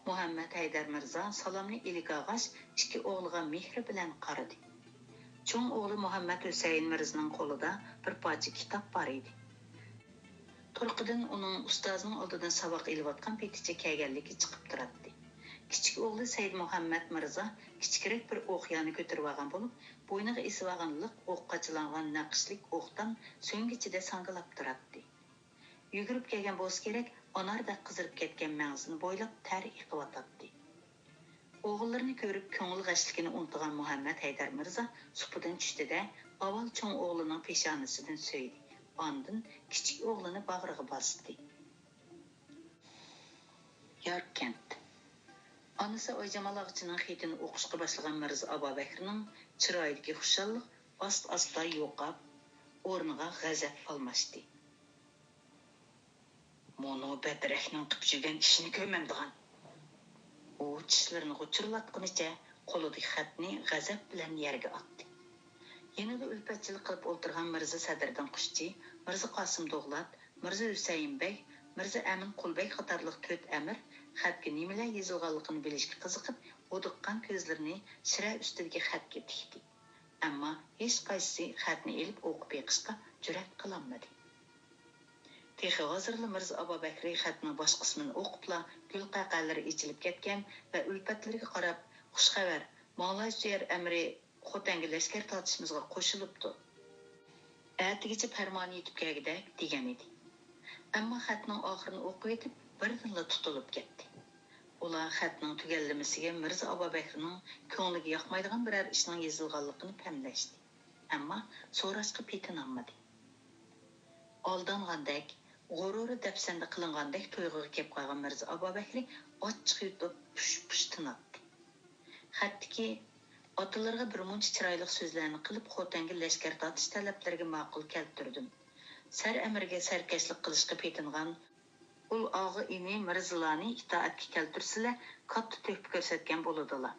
مۇھەممەد ھەيدەر مىرزا سالامنى ئىلىك ئالغاچ، ئىككى ئوغلىغا مېھرى بىلەن قارىدى. چوڭ ئوغلى مۇھەممەد ھۈسەيىن مىرزىنىڭ قولىدا بىر پارچە كىتاب بار ئىدى. تۇرقىدىن ئۇنىڭ ئۇستازىنىڭ ئالدىدىن ساۋاق ئېلىۋاتقان پېتىچە كەلگەنلىكى چىقىپ تۇراتتى. كىچىك ئوغلى سەيدمۇھەممەت مىرزا كىچىكرەك بىر ئوقيانى كۆتۈرۈۋالغان بولۇپ، بوينىغا ئېسىۋالغان لىق ئوققا چىلانغان نەقىشلىك ئوقدان سۆڭگىچىدە ساڭگىلاپ تۇراتتى. يۈگۈرۈپ كەلگەن بولسا كېرەك، ئاناردەك قىزىرىپ كەتكەن مەڭزىنى بويلاپ تەر ئېقىۋاتاتتى. ئوغۇللىرىنى كۆرۈپ، كۆڭۈل غەشلىكىنى ئۇنتۇغان مۇھەممەد ھەيدەر مىرزا سۇپىدىن چۈشتى-دە، ئاۋۋال چوڭ ئوغلىنىڭ پېشانىسىدىن سۆيدى، ئاندىن كىچىك ئوغلىنى باغرىغا باستى. ياركەنت. ئانىسى ئايجامال ئاغىچىنىڭ خېتىنى ئوقۇشقا باشلىغان مىرزا ئابابەكرىنىڭ چىرايىدىكى خۇشاللىق ئاستا-ئاستا يوقاپ، ئورنىغا غەزەپ ئالماشتى. مۇنۇ بەترەكنىڭ قىپ يۈرگەن ئىشىنى كۆرمەمدىغان. ئۇ چىشلىرىنى غۇچۇرلاتقىنىچە قولىدىكى خەتنى غەزەپ بىلەن يەرگە ئاتتى. يېنىدا ئۈلپەتچىلىك قىلىپ ئولتۇرغان مىرزا سەدرىدىن قۇشچى، مىرزا قاسىم دوغلات، مىرزا ھۈسەيىن بەگ، مىرزا ئەمىن قۇل بەگ قاتارلىق تۆت ئەمىر خەتكە نېمىلەر يېزىلغانلىقىنى بىلىشكە قىزىقىپ، ھودۇققان كۆزلىرىنى شىرە ئۈستىدىكى خەتكە تىكتى. ئەمما ھېچقايسىسى خەتنى ئېلىپ ئوقۇپ بېقىشقا جۈرئەت قىلالمىدى. تېخى ھازىرلا مىرزا ئابابەكرى خەتنىڭ باش قىسمىنى ئوقۇپلا، گۈل قەقەلىرى ئېچىلىپ كەتكەن ۋە ئۈلپەتلىرىگە قاراپ، «خۇش خەۋەر، ماڭلايسۇيەر ئەمىرى خوتەنگە لەشكەر تارتىشىمىزغا قوشۇلۇپتۇ. ئەتىگىچە پەرمانى يېتىپ كەلگۈدەك» دېگەن ئىدى. ئەمما خەتنىڭ ئاخىرىنى ئوقۇۋېتىپ، بىردىنلا تۇتۇلۇپ كەتتى. ئۇلار خەتنىڭ تۈگەللىمىسىگە مىرزا ئابابەكرىنىڭ كۆڭلىگە ياقمايدىغان بىرەر ئىشنىڭ يېزىلغانلىقىنى پەملەشتى. ئەمما سوراشقا پېتىنالمىدى. ئالدانغاندەك، غۇرۇرى دەپسەندە قىلىنغاندەك تۇيغۇغا كېلىپ قالغان مىرزا ئابابەكرى ئاچچىق يۇتۇپ پۇش-پۇش تىناتتى. خەتتىكى، «ئاتىلىرىغا بىر مۇنچە چىرايلىق سۆزلەرنى قىلىپ، خوتەنگە لەشكەر تارتىش تەلەپلىرىگە ماقۇل كەلتۈردۈم. سەر ئەمىرگە سەركەشلىك قىلىشقا پېتىنغان ئۇل ئاغا ئىنى مىرزىلارنى ئىتائەتكە كەلتۈرسىلە، كاتتا تۆھپە كۆرسەتكەن بولىدىلا.»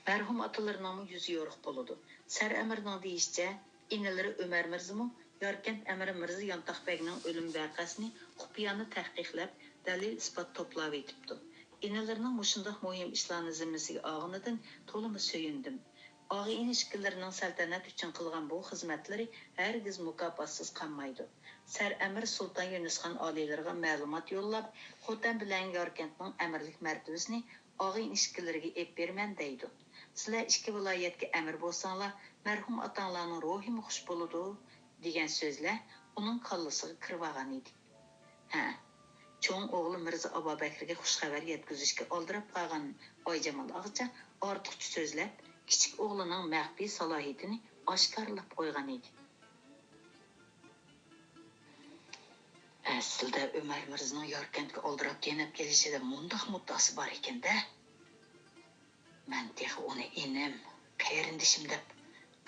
مەرھۇم ئاتىلىرىنىڭمۇ يۈزى يورۇق بولىدۇ. سەر ئەمىرنىڭ دېيىشىچە، ئىنىلىرى ئۆمەر مىرزىمۇ ياركەنت ئەمىرى مىرزا يانتاق بەگنىڭ ئۆلۈم ۋەقەسىنى خۇپىيانە تەھقىقلەپ، دەلىل-ئىسپات توپلاۋېتىپتۇ. ئىنىلىرىنىڭ مۇشۇنداق مۇھىم ئىشلارنى زىممىسىگە ئالغىنىدىن تولىمۇ سۆيۈندۈم. ئاغا-ئىنى ئىككىلىرىنىڭ سەلتەنەت ئۈچۈن قىلغان بۇ خىزمەتلىرى ھەرگىز مۇكاپاتسىز قالمايدۇ. سەر ئەمىر سۇلتان يۇنۇس خان ئالىيلىرىغا مەلۇمات يوللاپ، خوتەن بىلەن ياركەنتنىڭ ئەمىرلىك مەرتىۋىسىنى ئاغا-ئىنى ئىككىلىرىگە ئېلىپ بېرىمەن دەيدۇ. سىلەر ئىككى ۋىلايەتكە ئەمىر بولساڭلار، مەرھۇم ئاتاڭلارنىڭ روھىمۇ خۇش بولىدۇ، دېگەن سۆزلەر ئۇنىڭ كاللىسىغا كىرىۋالغان ئىدى. ھە، چوڭ ئوغلى مىرزا ئابابەكرىگە خۇش خەۋەر يەتكۈزۈشكە ئالدىراپ قالغان ئايجامال ئاغىچە ئارتۇقچە سۆزلەپ، كىچىك ئوغلىنىڭ مەخپىي سالاھىيىتىنى ئاشكارىلاپ قويغان ئىدى. ئەسلىدە ئۆمەر مىرزىنىڭ ياركەنتكە ئالدىراپ يېنىپ كېلىشىدە مۇنداق مۇددىئاسى بار ئىكەن-دە. مەن تېخى ئۇنى ئىنىم، قېرىندىشىم دەپ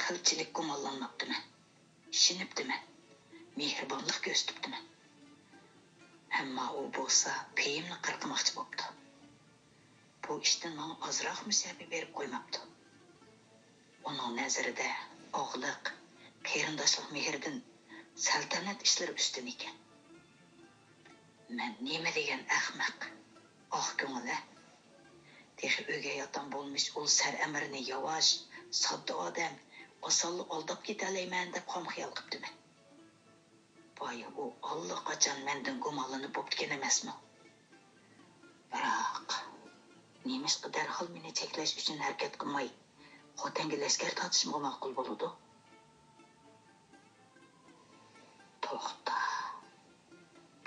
قىلچىلىك گۇمانلانماپتىمەن. ئىشىنىپتىمەن. مېھرىبانلىق كۆرسىتىپتىمەن. ئەمما ئۇ بولسا پېيىمنى قىرقىماقچى بوپتۇ. بۇ ئىشتىن ماڭا ئازراقمۇ سەپە بېرىپ قويماپتۇ. ئۇنىڭ نەزىرىدە ئاغىلىق، قېرىنداشلىق مېھرىدىن سەلتەنەت ئىشلىرى ئۈستۈن ئىكەن. مەن نېمە دېگەن ئەخمەق، ئاق كۆڭۈل ھە! تېخى ئۆگەي ئاتام بولمىش ئۇ سەر ئەمىرنى ياۋاش، ساددا ئادەم، ئاسانلا ئالداپ كېتەلەيمەن دەپ خام خىيال قىپتىمەن. بايا ئۇ ئاللىقاچان مەندىن گۇمانلىنىپ بوپتىكەن ئەمەسمۇ؟ بىراق، نېمىشقا دەرھال مېنى چەكلەش ئۈچۈن ھەرىكەت قىلماي، خوتەنگە لەشكەر تارتىشىمغا ماقۇل بولىدۇ؟ توختا،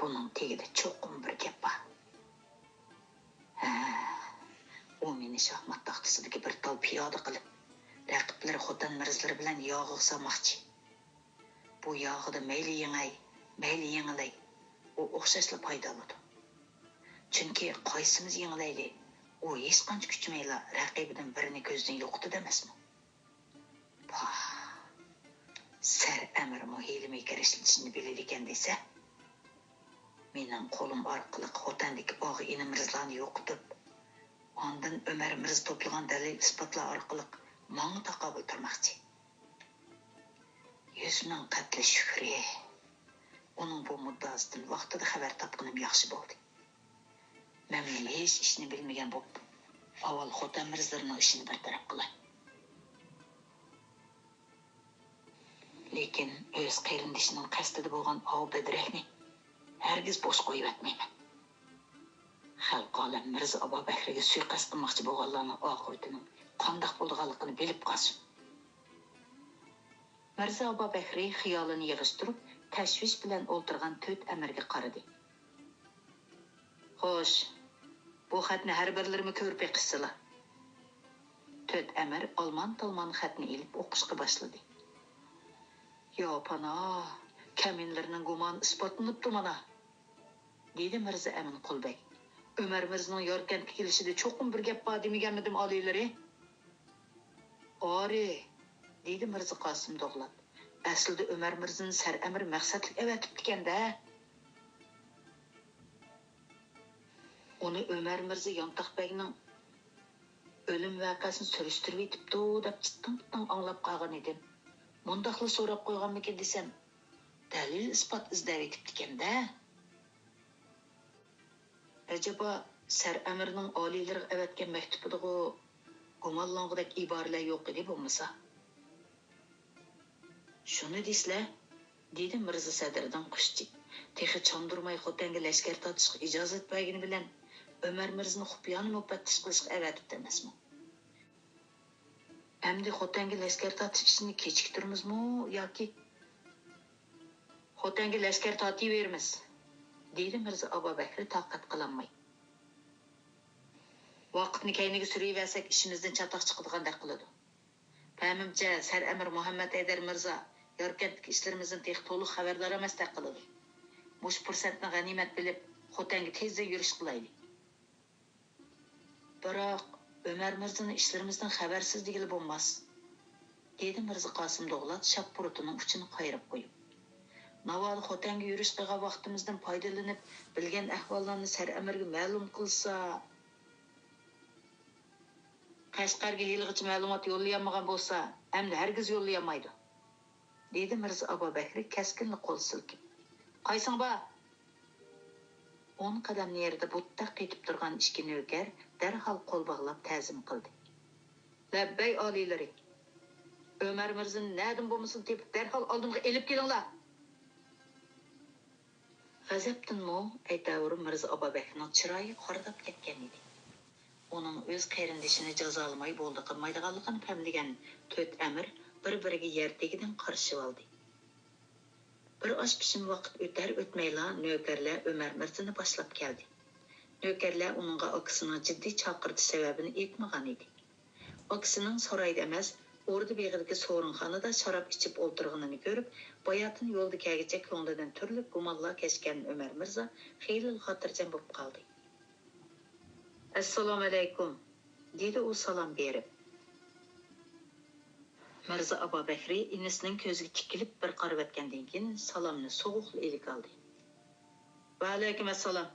بۇنىڭ تېگىدە چوقۇم بىر گەپ بار. ھە، ئۇ مېنى شاھمات تاختىسىدىكى بىر تال پىيادە قىلىپ، رەقىبلىرى خوتەن مىرزىلىرى بىلەن ياغىغا سالماقچى. بۇ ياغىدا مەيلى يېڭەي، مەيلى يېڭىلەي، ئۇ ئوخشاشلا پايدا ئالىدۇ. چۈنكى قايسىمىز يېڭىلەيلى، ئۇ ھېچقانچە كۈچىمەيلا رەقىبىدىن بىرىنى كۆزدىن يوقىتىدۇ ئەمەسمۇ؟ پاھ! سەر ئەمىرمۇ ھىيلە-مىكىر ئىشلىتىشنى بىلىدىكەن دېسە، مېنىڭ قولۇم ئارقىلىق خوتەندىكى ئاغا-ئىنى مىرزىلارنى يوقىتىپ، ئاندىن ئۆمەر مىرزا توپلىغان دەلىل-ئىسپاتلار ئارقىلىق ماڭا تاقابىل تۇرماقچى. يۈز مىڭ قەتلى شۈكرى، ئۇنىڭ بۇ مۇددىئاسىدىن ۋاقتىدا خەۋەر تاپقىنىم ياخشى بولدى. مەنمۇ ھېچ ئىشنى بىلمىگەن بولۇپ، ئاۋۋال خوتەن مىرزىلىرىنىڭ ئىشىنى بىر تەرەپ قىلاي. لېكىن ئۆز قېرىندىشىنىڭ قەستىدە بولغان ئاۋۇ بەدرەكنى ھەرگىز بوش قويۇۋەتمەيمەن. خەلقى ئالەم مىرزا ئابابەكرىگە سۇيىقەست قىلماقچى بولغانلارنىڭ ئاقىۋىتىنىڭ قانداق بولىدىغانلىقىنى بىلىپ قالسۇن. مىرزا ئابابەكرى خىيالىنى يىغىشتۇرۇپ، تەشۋىش بىلەن ئولتۇرغان تۆت ئەمىرگە قارىدى. خوش، بۇ خەتنى ھەر بىرلىرىمۇ كۆرۈپ بېقىشسىلا. تۆت ئەمىر ئالمان-تالمان خەتنى ئېلىپ ئوقۇشقا باشلىدى. يا پانا، كەمىنىلەرنىڭ گۇمانى ئىسپاتلىنىپتۇ مانا، دېدى مىرزا ئەمىن قۇلبەگ. ئۆمەر مىرزىنىڭ ياركەنتكە كېلىشىدە چوقۇم بىر گەپ بار دېمىگەنمىدىم ئالىيلىرى؟ ئارى، دېدى مىرزا قاسىم دوغلات. ئەسلىدە ئۆمەر مىرزىنى سەر ئەمىر مەقسەتلىك ئەۋەتىپتىكەن-دە. ئۇنى ئۆمەر مىرزا يانتاق بەگنىڭ ئۆلۈم ۋەقەسىنى سۈرۈشتۈرۈۋېتىپتۇ دەپ چىتتىڭ-پىتتىڭ ئاڭلاپ قالغان ئىدىم. مۇنداقلا سوراپ قويغانمىكىن دېسەم، دەلىل-ئىسپات ئىزدەۋېتىپتىكەن-دە. ئەجەبا، سەر ئەمىرنىڭ ئالىيلىرىغا ئەۋەتكەن مەكتۇپىدىغۇ گۇمانلانغۇدەك ئىبارىلەر يوق ئىدى بولمىسا؟ شۇنى دېسىلە، دېدى مىرزا سەدرىدىن قۇشچى. تېخى چاندۇرماي خوتەنگە لەشكەر تارتىشقا ئىجازەت بەرگىنى بىلەن ئۆمەر مىرزىنى خۇپىيانە مۇپەتتىش قىلىشقا ئەۋەتىپتۇ ئەمەسمۇ؟ ئەمدى خوتەنگە لەشكەر تارتىش ئىشىنى كېچىكتۈرىمىزمۇ ياكى؟ خوتەنگە لەشكەر تارتىۋېرىمىز، دېدى مىرزا ئابابەكرى تاقەت قىلالماي. ۋاقىتنى كەينىگە سۈرۈۋەرسەك، ئىشىمىزدىن چاتاق چىقىدىغاندەك قىلىدۇ. پەمىمچە، سەر ئەمىر مۇھەممەد ھەيدەر مىرزا ياركەنتتىكى ئىشلىرىمىزدىن تېخى تولۇق خەۋەردار ئەمەستەك قىلىدۇ. مۇشۇ پۇرسەتنى غەنىيمەت بىلىپ، خوتەنگە تېزلا يۈرۈش قىلايلى. بىراق، ئۆمەر مىرزىنى ئىشلىرىمىزدىن خەۋەرسىز دېگىلى بولماس، دېدى مىرزا قاسىم دوغلات شاپپۇرۇتىنىڭ ئۇچىنى قايرىپ قويۇپ. ناۋادا خوتەنگە يۈرۈش قىلغان ۋاقتىمىزدىن پايدىلىنىپ، بىلگەن ئەھۋاللارنى سەر ئەمىرگە مەلۇم قىلسا. قەشقەرگە ھېلىغىچە مەلۇمات يوللىيالمىغان بولسا، ئەمدى ھەرگىز يوللىيالمايدۇ. دېدى مىرزا ئابابەكرى كەسكىنلا قول سىلكىپ. قايسىڭ بار؟ ئون قەدەم نېرىدا بۇتتەك قېتىپ تۇرغان ئىككى نۆكەر دەرھال قول باغلاپ تەزىم قىلدى. لەببەي ئالىيلىرى! ئۆمەر مىرزىنى نەدىن بولمىسۇن تېپىپ، دەرھال ئالدىمغا ئېلىپ كېلىڭلار! غەزەپتىنمۇ ئەيتەۋۇر مىرزا ئابابەكرىنىڭ چىرايى قارىداپ كەتكەن ئىدى. ئۇنىڭ ئۆز قېرىندىشىنى جازالىماي بولدى قىلمايدىغانلىقىنى پەملىگەن تۆت ئەمىر بىر-بىرىگە يەر تېگىدىن قارىشىۋالدى. بىر ئاز پىشىم ۋاقىت ئۆتەر-ئۆتمەيلا نۆكەرلەر ئۆمەر مىرزىنى باشلاپ كەلدى. نۆكەرلەر ئۇنىڭغا ئاكىسىنىڭ جىددىي چاقىرتىش سەۋەبىنى ئېيتمىغان ئىدى. ئاكىسىنىڭ سارايدا ئەمەس، ئوردا بېغىدىكى سورۇنخانىدا شاراب ئىچىپ ئولتۇرغىنىنى كۆرۈپ، باياتىن يولدا كەلگۈچە كۆڭلىدىن تۈرلۈك گۇمانلار كەچكەن ئۆمەر مىرزا خېلىلا خاتىرجەم بولۇپ قالدى. ئەسسالامۇئەلەيكۇم، دېدى ئۇ سالام بېرىپ. مىرزا ئابابەكرى ئىنىسىنىڭ كۆزىگە تىكىلىپ بىر قارىۋەتكەندىن كېيىن، سالامنى سوغۇقلا ئىلىك ئالدى. ۋەئەلەيكۇم ئەسسالام.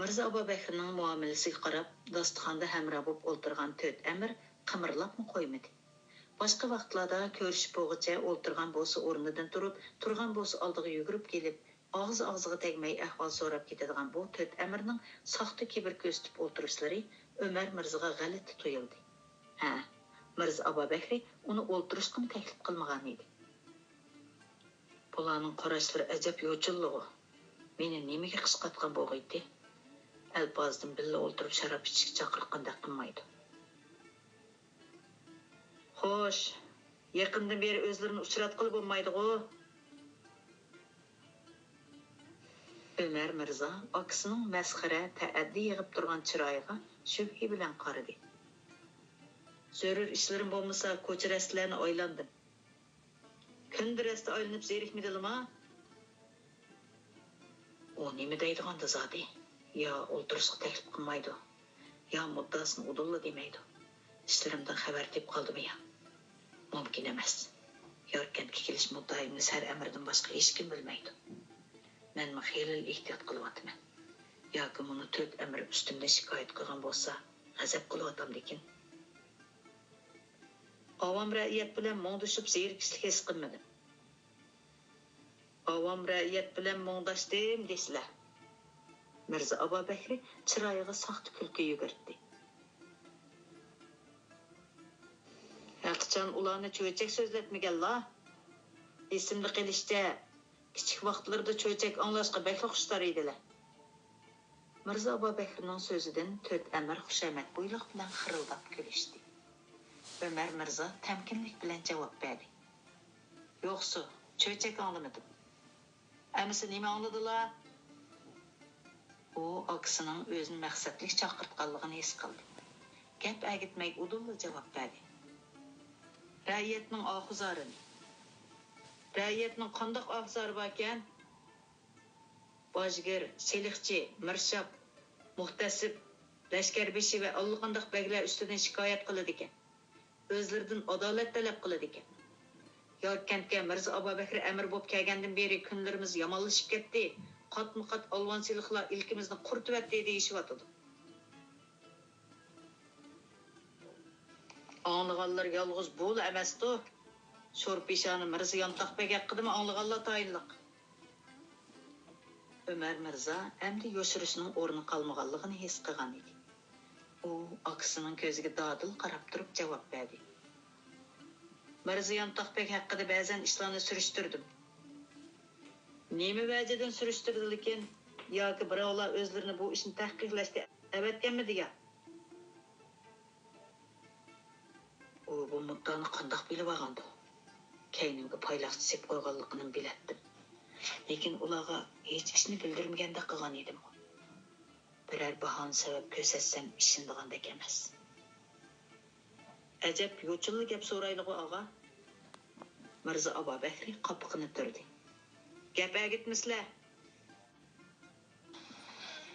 مىرزا ئابابەكرىنىڭ مۇئامىلىسىگە قاراپ، داستىخاندا ھەمراھ بولۇپ ئولتۇرغان تۆت ئەمىر قىمىرلاپمۇ قويمىدى. باشقا ۋاقىتلاردا كۆرۈشۈپ بولغۇچە ئولتۇرغان بولسا ئورنىدىن تۇرۇپ، تۇرغان بولسا ئالدىغا يۈگۈرۈپ كېلىپ، ئاغزى ئاغزىغا تەگمەي ئەھۋال سوراپ كېتىدىغان بۇ تۆت ئەمىرنىڭ ساختا كىبىر كۆرسىتىپ ئولتۇرۇشلىرى ئۆمەر مىرزىغا غەلىتە تۇيۇلدى. ھە، مىرزا ئابابەكرى ئۇنى ئولتۇرۇشقىمۇ تەكلىپ قىلمىغانىدى. بۇلارنىڭ قاراشلىرى ئەجەب يوچۇنلىغۇ. مېنى نېمىگە قىسقارتقان بولغىيتتى؟ ئەلپازدىن بىللە ئولتۇرۇپ شاراب ئىچىشكە چاقىرتقاندەك قىلمايدۇ. خوش، يېقىندىن بېرى ئۆزلىرىنى ئۇچراتقىلى بولمايدىغۇ؟ ئۆمەر مىرزا ئاكىسىنىڭ مەسخىرە، تەئەددى يېغىپ تۇرغان چىرايىغا شۈبھە بىلەن قارىدى. زۆرۈر ئىشلىرىم بولمىسا، كوچا-رەستىلەرنى ئايلاندىم. كۈندە رەستە ئايلىنىپ زېرىكمىدىلىما؟ ئۇ نېمە دەيدىغاندۇ زادى؟ يا ئولتۇرۇشقا تەكلىپ قىلمايدۇ، يا مۇددىئاسىنى ئۇدۇللا دېمەيدۇ. ئىشلىرىمدىن خەۋەر تېپىپ قالدىمۇ يا؟ مۇمكىن ئەمەس. ياركەنتكە كېلىش مۇددىئىمنى سەر ئەمرىدىن باشقا ھېچكىم بىلمەيدۇ. مەنمۇ خېلىلا ئېھتىيات قىلىۋاتىمەن. ياكى مۇنۇ تۆت ئەمىر ئۈستۈمدىن شىكايەت قىلغان بولسا، غەزەپ قىلىۋاتامدىكىن؟ ئاۋام رەئىيەت بىلەن مۇڭدىشىپ زېرىكىشلىك ھېس قىلمىدىم. ئاۋام رەئىيەت بىلەن مۇڭداشتىم دېسىلە. مىرزا ئابابەكرى چىرايىغا ساختا كۈلكە يۈگۈردى. ھەقىچان ئۇلارنى چۆچەك سۆزلەتمىگەنلا. ئېسىمدە قېلىشىچە، كىچىك ۋاقىتلىرىدا چۆچەك ئاڭلاشقا بەكلا خۇشتار ئىدىلە. مىرزا ئابابەكرىنىڭ سۆزىدىن تۆت ئەمىر خۇشامەت بويلۇق بىلەن خىرىلداپ كۈلۈشتى. ئۆمەر مىرزا تەمكىنلىك بىلەن جاۋاب بەردى. يوقسۇ، چۆچەك ئاڭلىمىدىم. ئەمىسە نېمە ئاڭلىدىلا؟ ئۇ ئاكىسىنىڭ ئۆزىنى مەقسەتلىك چاقىرتقانلىقىنى ھېس قىلدى. گەپ ئەگىتمەي ئۇدۇللا جاۋاب بەردى. رەئىيەتنىڭ ئاھۇزارىنى. رەئىيەتنىڭ قانداق ئاھۇزارى باركەن؟ باجگىر، سېلىقچى، مىرشاپ، مۇھتەسىپ، لەشكەربېشى ۋە ئاللىقانداق بەگلەر ئۈستىدىن شىكايەت قىلىدىكەن. ئۆزلىرىدىن ئادالەت تەلەپ قىلىدىكەن. ياركەنتكە مىرزا ئابابەكرى ئەمىر بولۇپ كەلگەندىن بېرى كۈنلىرىمىز يامانلىشىپ كەتتى، قاتمۇ قات ئالۋان سېلىقلار ئىلكىمىزنى قۇرۇتۇۋەتتى دېيىشىۋاتىدۇ. ئاڭلىغانلىرى يالغۇز بۇلا ئەمەستۇ. شور پېشانە مىرزا يانتاق بەگ ھەققىدىمۇ ئاڭلىغانلار تايىنلىق. ئۆمەر مىرزا ئەمدى يوشۇرۇشنىڭ ئورنى قالمىغانلىقىنى ھېس قىلغان ئىدى. ئۇ ئاكىسىنىڭ كۆزىگە دادىل قاراپ تۇرۇپ جاۋاب بەردى. مىرزا يانتاق بەگ ھەققىدە بەزەن ئىشلارنى سۈرۈشتۈردۈم. نېمە ۋەجىدىن سۈرۈشتۈردىلىكىن؟ ياكى بىراۋلار ئۆزلىرىنى بۇ ئىشنى تەھقىقلەشكە ئەۋەتكەنمىدى يا؟ ئۇ بۇ مۇددانى قانداق بىلىۋالغاندۇ؟ كەينىمگە پايلاقچى سېلىپ قويغانلىقىنىمۇ بىلەتتىم. لېكىن ئۇلارغا ھېچ ئىشنى بىلدۈرمىگەندەك قىلغان ئىدىمغۇ. بىرەر باھانە سەۋەب كۆرسەتسەم ئىشىنىدىغاندەك ئەمەس. ئەجەب يوچۇنلا گەپ سورايلىغۇ، ئاغا. مىرزا ئابابەكرى قاپىقىنى تۈردى. گەپ ئەگىتمىسىلە.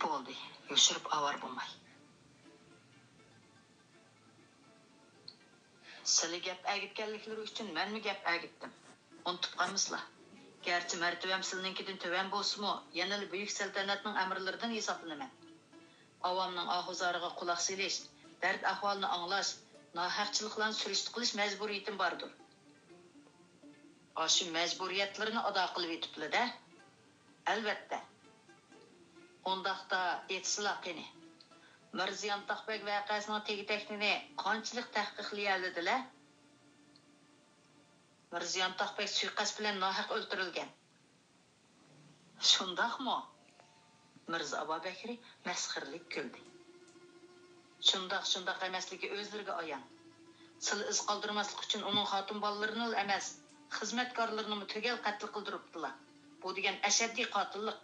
بولدى، يوشۇرۇپ ئاۋارە بولماي. سىلى گەپ ئەگىتكەنلىكلىرى ئۈچۈن مەنمۇ گەپ ئەگىتتىم. ئۇنتۇپ قالمىسىلا. گەرچە مەرتىۋەم سىلىنىڭكىدىن تۆۋەن بولسىمۇ، يەنىلا بۈيۈك سەلتەنەتنىڭ ئەمىرلىرىدىن ھېسابلىنىمەن. ئاۋامنىڭ ئاھۇزارىغا قۇلاق سېلىش، دەرد-ئەھۋالىنى ئاڭلاش، ناھەقچىلىقلارنى سۈرۈشتە قىلىش مەجبۇرىيىتىم باردۇر. ئاشۇ مەجبۇرىيەتلىرىنى ئادا قىلىۋېتىپلا-دە. ئەلۋەتتە. ئۇنداقتا ئېيتسىلا قېنى، مىرزا يانتاق بەگ ۋەقەسىنىڭ تېگى-تەكتىنى قانچىلىك تەھقىقلىيەلىدىلە؟ مىرزا يانتاق بەگ سۇيىقەست بىلەن ناھەق ئۆلتۈرۈلگەن. شۇنداقمۇ؟ مىرزا ئابابەكرى مەسخىرىلىك كۈلدى. شۇنداق، شۇنداق ئەمەسلىكى ئۆزلىرىگە ئايان. سىلى ئىز قالدۇرماسلىق ئۈچۈن ئۇنىڭ خاتۇن بالىلىرىنىلا ئەمەس، خىزمەتكارلىرىنىمۇ تۈگەل قەتل قىلدۇرۇپتىلا. بۇ دېگەن ئەشەددىي قاتىللىق.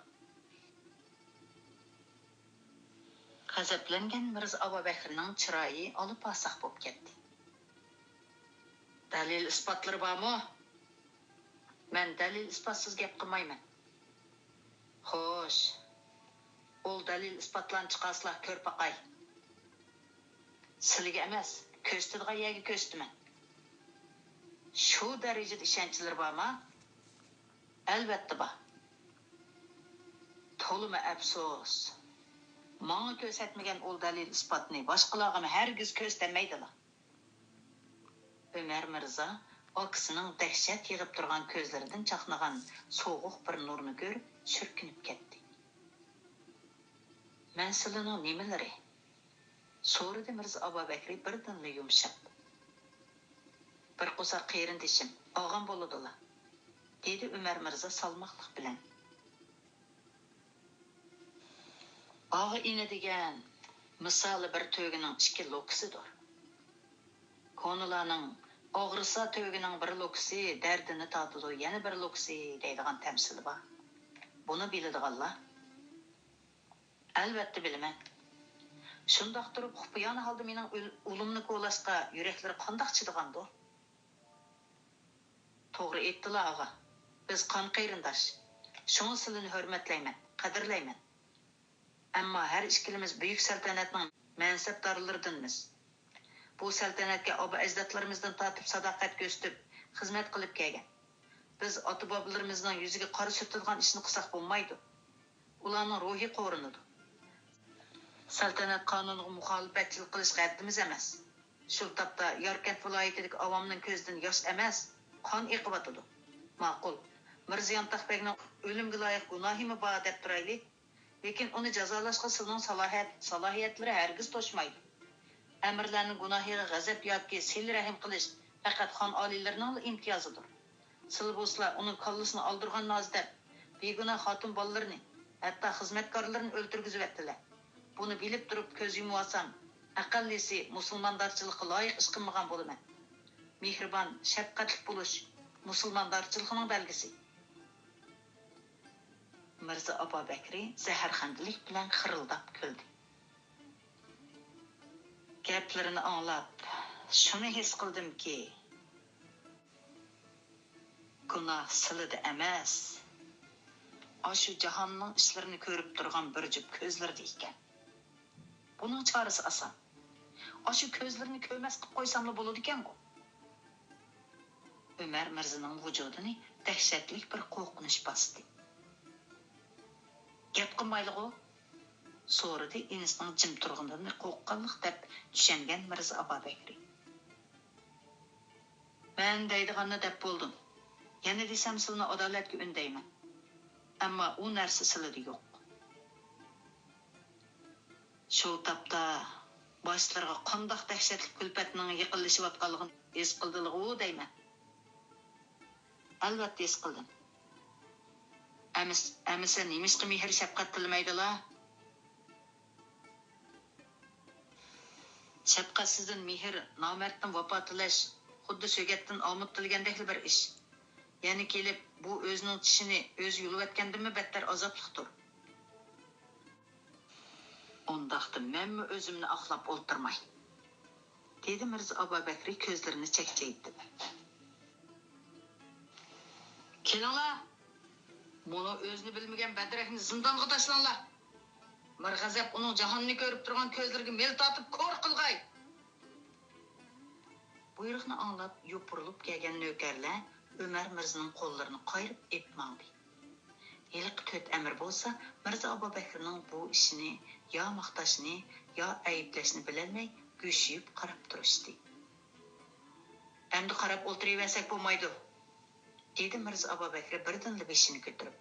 غەزەپلەنگەن مىرزا ئابابەكرىنىڭ چىرايى ئالا-پاساق بولۇپ كەتتى. دەلىل-ئىسپاتلىرى بارمۇ؟ مەن دەلىل-ئىسپاتسىز گەپ قىلمايمەن. خوش، ئۇل دەلىل-ئىسپاتلارنى چىقارسىلا كۆرۈپ باقاي. سىلىگە ئەمەس، كۆرسىتىدىغان يەرگە كۆرسىتىمەن. شۇ دەرىجىدە ئىشەنچلىرى بارما؟ ئەلۋەتتە بار. تولىمۇ ئەپسۇس. ماڭا كۆرسەتمىگەن ئۇل دەلىل-ئىسپاتنى باشقىلارغىمۇ ھەرگىز كۆرسىتەلمەيدىلا. ئۆمەر مىرزا ئاكىسىنىڭ دەھشەت يىغىپ تۇرغان كۆزلىرىدىن چاقنىغان سوغۇق بىر نۇرنى كۆرۈپ سۈركۈنۈپ كەتتى. مەن سىلىنىڭ نېمىلىرى؟ سورىدى مىرزا ئابابەكرى بىردىنلا يۇمشاپ. بىر قورساق قېرىندىشىم، ئاغام بولىدۇلا، دېدى ئۆمەر مىرزا سالماقلىق بىلەن. ئاغا-ئىنى دېگەن مىسالى بىر تۆگىنىڭ ئىككى لوكىسىدۇر. كونىلارنىڭ «ئاغرىسا تۆگىنىڭ بىر لوكىسى، دەردىنى تارتىدۇ يەنە بىر لوكىسى» دەيدىغان تەمسىلى بار. بۇنى بىلىدىغانلار. ئەلۋەتتە بىلىمەن. شۇنداق تۇرۇپ خۇپىيانە ھالدا مېنىڭ ئۇل-، ئۇلۇمنى كولاشقا يۈرەكلىرى قانداق چىدىغاندۇ؟ توغرا ئېيتتىلا، ئاغا. بىز قان قېرىنداش. شۇڭا سىلىنى ھۆرمەتلەيمەن، قەدىرلەيمەن. ئەمما ھەر ئىككىلىمىز بۈيۈك سەلتەنەتنىڭ مەنسەپدارلىرىدىنمىز. بۇ سەلتەنەتكە ئابا-ئەجدادلىرىمىزدىن تارتىپ ساداقەت كۆرسىتىپ، خىزمەت قىلىپ كەلگەن. بىز ئاتا-بابىلىرىمىزنىڭ يۈزىگە قارا سۈرتىدىغان ئىشنى قىلساق بولمايدۇ. ئۇلارنىڭ روھى قورۇنىدۇ. سەلتەنەت قانۇنىغا مۇخالىپەتچىلىك قىلىشقا ھەددىمىز ئەمەس. شۇ تاپتا ياركەنت ۋىلايىتىدىكى ئاۋامنىڭ كۆزىدىن ياش ئەمەس، قان ئېقىۋاتىدۇ. ماقۇل، مىرزا يانتاق بەگنىڭ ئۆلۈمگە لايىق گۇناھىمۇ بار دەپ تۇرايلى. لېكىن ئۇنى جازالاشقا سىلىنىڭ سالاھىيەت-، سالاھىيەتلىرى ھەرگىز توشمايدۇ. ئەمىرلەرنىڭ گۇناھىغا غەزەپ ياكى سىلە-رەھىم قىلىش پەقەت خان ئالىيلىرىنىڭلا ئىمتىيازىدۇر. سىلى بولسىلا ئۇنىڭ كاللىسىنى ئالدۇرغان نازى دەپ، بىگۇناھ خاتۇن بالىلىرىنى، ھەتتا خىزمەتكارلىرىنى ئۆلتۈرگۈزۈۋەتتىلە. بۇنى بىلىپ تۇرۇپ كۆز يۇمۇۋالسام، ئەقەللىسى مۇسۇلماندارچىلىققا لايىق ئىش قىلمىغان بولىمەن. مېھرىبان، شەپقەتلىك بولۇش مۇسۇلماندارچىلىقىنىڭ بەلگىسى. مىرزا ئابابەكرى زەھەرخەندىلىك بىلەن خىرىلداپ كۈلدى. گەپلىرىنى ئاڭلاپ، شۇنى ھېس قىلدىمكى، گۇناھ سىلىدە ئەمەس، ئاشۇ جاھاننىڭ ئىشلىرىنى كۆرۈپ تۇرغان بىر جۈپ كۆزلىرىدە ئىكەن. بۇنىڭ چارىسى ئاسان. ئاشۇ كۆزلىرىنى كۆرمەس قىلىپ قويساملا بولىدىكەنغۇ. ئۆمەر مىرزىنىڭ ۋۇجۇدىنى دەھشەتلىك بىر قورقۇنچ باستى. گەپ قىلمايلىغۇ؟ سورىدى ئىنىسىنىڭ جىم تۇرغىنىدىن قورققانلىق دەپ چۈشەنگەن مىرزا ئابابەكرى. مەن دەيدىغاننى دەپ بولدۇم. يەنە دېسەم سىلىنى ئادالەتكە ئۈندەيمەن. ئەمما ئۇ نەرسە سىلىدە يوق. شۇ تاپتا باشلىرىغا قانداق دەھشەتلىك كۈلپەتنىڭ يېقىنلىشىۋاتقانلىقىنى ھېس قىلدىلىغۇ دەيمەن. ئەلۋەتتە ھېس قىلدىم. ئەمىس-، ئەمىسە نېمىشقا مېھىر-شەپقەت تىلىمەيدىلا؟ شەپقەتسىزدىن مېھىر، نامەردتىن ۋاپا تىلەش، خۇددى سۆگەتتىن ئامۇت تىلىگەندەكلا بىر ئىش. يەنە كېلىپ، بۇ ئۆزىنىڭ چىشىنى ئۆزى يۇلۇۋەتكەندىنمۇ بەتتەر ئازابلىقتۇر. ئۇنداقتا مەنمۇ ئۆزۈمنى ئاقلاپ ئولتۇرماي، دېدى مىرزا ئابابەكرى كۆزلىرىنى چەكچەيتىپ. كېلىڭلار، مۇنۇ ئۆزىنى بىلمىگەن بەدرەكنى زىندانغا تاشلاڭلار. مىرغەزەپ ئۇنىڭ جاھاننى كۆرۈپ تۇرغان كۆزلىرىگە مىل تارتىپ كور قىلغاي. بۇيرۇقنى ئاڭلاپ يوپۇرۇلۇپ كەلگەن نۆكەرلەر ئۆمەر مىرزىنىڭ قوللىرىنى قايرىپ ئېلىپ ماڭدى. ھېلىقى تۆت ئەمىر بولسا مىرزا ئابابەكرىنىڭ بۇ ئىشىنى يا ماختاشنى، يا ئەيىبلەشنى بىلەلمەي گۈشىيىپ قاراپ تۇرۇشتى. ئەمدى قاراپ ئولتۇرۇۋەرسەك بولمايدۇ. دېدى مىرزا ئابابەكرى بىردىنلا بېشىنى كۆتۈرۈپ.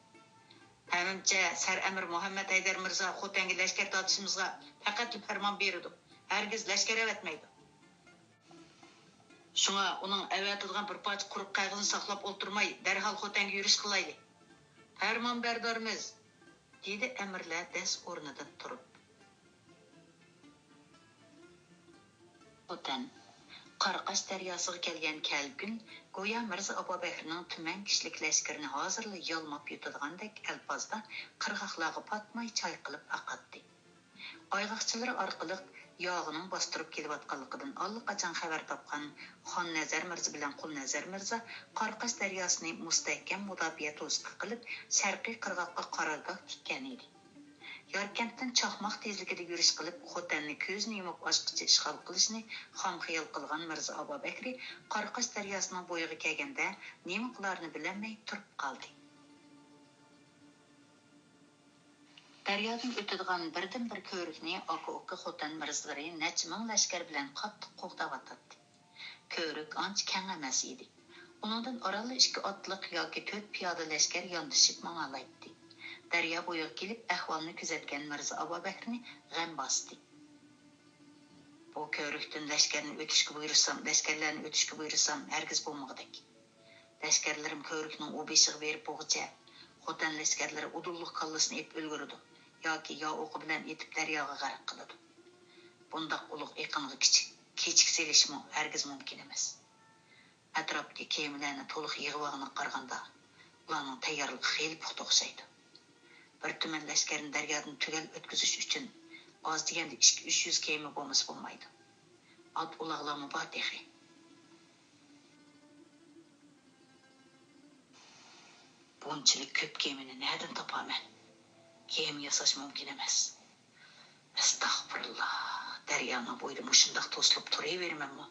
پەمىمچە، سەر ئەمىر مۇھەممەد ھەيدەر مىرزا خوتەنگە لەشكەر تارتىشىمىزغا پەقەتلا پەرمان بېرىدۇ، ھەرگىز لەشكەر ئەۋەتمەيدۇ. شۇڭا ئۇنىڭ ئەۋەتىدىغان بىر پارچە قۇرۇق قەغىزىنى ساقلاپ ئولتۇرماي، دەرھال خوتەنگە يۈرۈش قىلايلى. پەرمانبەردارمىز! دېدى ئەمىرلەر دەس ئورنىدىن تۇرۇپ. خوتەن. قاراقاش دەرياسىغا كەلگەن كەلكۈن گويا مىرزا ئابابەكرىنىڭ تۈمەن كىشىلىك لەشكىرىنى ھازىرلا يالماپ يۇتىدىغاندەك ئەلپازدا قىرغاقلارغا پاتماي چايقىلىپ ئاقاتتى. ئايغاقچىلىرى ئارقىلىق ياغىنىڭ باستۇرۇپ كېلىۋاتقانلىقىدىن ئاللىقاچان خەۋەر تاپقان خاننەزەر مىرزا بىلەن قۇلنەزەر مىرزا قاراقاش دەرياسىنى مۇستەھكەم مۇداپىئە توسۇقى قىلىپ، شەرقىي قىرغاققا قارارگاھ تىككەنىدى. ياركەنتتىن چاقماق تېزلىكىدە يۈرۈش قىلىپ، خوتەننى كۆزىنى يۇمۇپ ئاچقىچە ئىشغال قىلىشنى خام خىيال قىلغان مىرزا ئابابەكرى قاراقاش دەرياسىنىڭ بويىغا كەلگەندە، نېمە قىلارىنى بىلەلمەي تۇرۇپ قالدى. دەريادىن ئۆتىدىغان بىردىنبىر كۆۋرۈكنى ئاكا-ئۇكا خوتەن مىرزىلىرى نەچچە مىڭ لەشكەر بىلەن قاتتىق قوغداۋاتاتتى. كۆۋرۈك ئانچە كەڭ ئەمەس ئىدى. ئۇنىڭدىن ئارانلا ئىككى ئاتلىق ياكى تۆت پىيادە لەشكەر ياندىشىپ ماڭالايتتى. دەريا بويىغا كېلىپ، ئەھۋالنى كۆزەتكەن مىرزا ئابابەكرىنى غەم باستى. بۇ كۆۋرۈكتىن لەشكەرنى ئۆتۈشكە بۇيرۇسام، لەشكەرلەرنى ئۆتۈشكە بۇيرۇسام، ھەرگىز بولمىغۇدەك. لەشكەرلىرىم كۆۋرۈكنىڭ ئۇ بېشىغا بېرىپ بولغۇچە، خوتەن لەشكەرلىرى ئۇدۇللۇق كاللىسىنى ئېلىپ ئۈلگۈرىدۇ ياكى يا ئوقى بىلەن ئېتىپ دەرياغا غەرق قىلىدۇ. بۇنداق ئۇلۇغ ئېقىنغا كىچىك كېچىك سېلىشمۇ ھەرگىز مۇمكىن ئەمەس. ئەتراپتىكى كېمىلەرنى تولۇق يىغىۋالغىنىغا قارىغاندا، ئۇلارنىڭ تەييارلىقى خېلى پۇختا ئوخشايدۇ. بىر تۈمەن لەشكەرنى دەريادىن تۈگەل ئۆتكۈزۈش ئۈچۈن ئاز دېگەندە ئىككى يۈز كېمە بولمىسا بولمايدۇ. ئات-ئۇلاغلارمۇ بار تېخى. بۇنچىلىك كۆپ كېمىنى نەدىن تاپارمەن؟ كېمە ياساش مۇمكىن ئەمەس. ئەستەغپۇرۇللا، دەريانىڭ بويىدا مۇشۇنداق توسۇلۇپ تۇرۇۋېرىمەنمۇ؟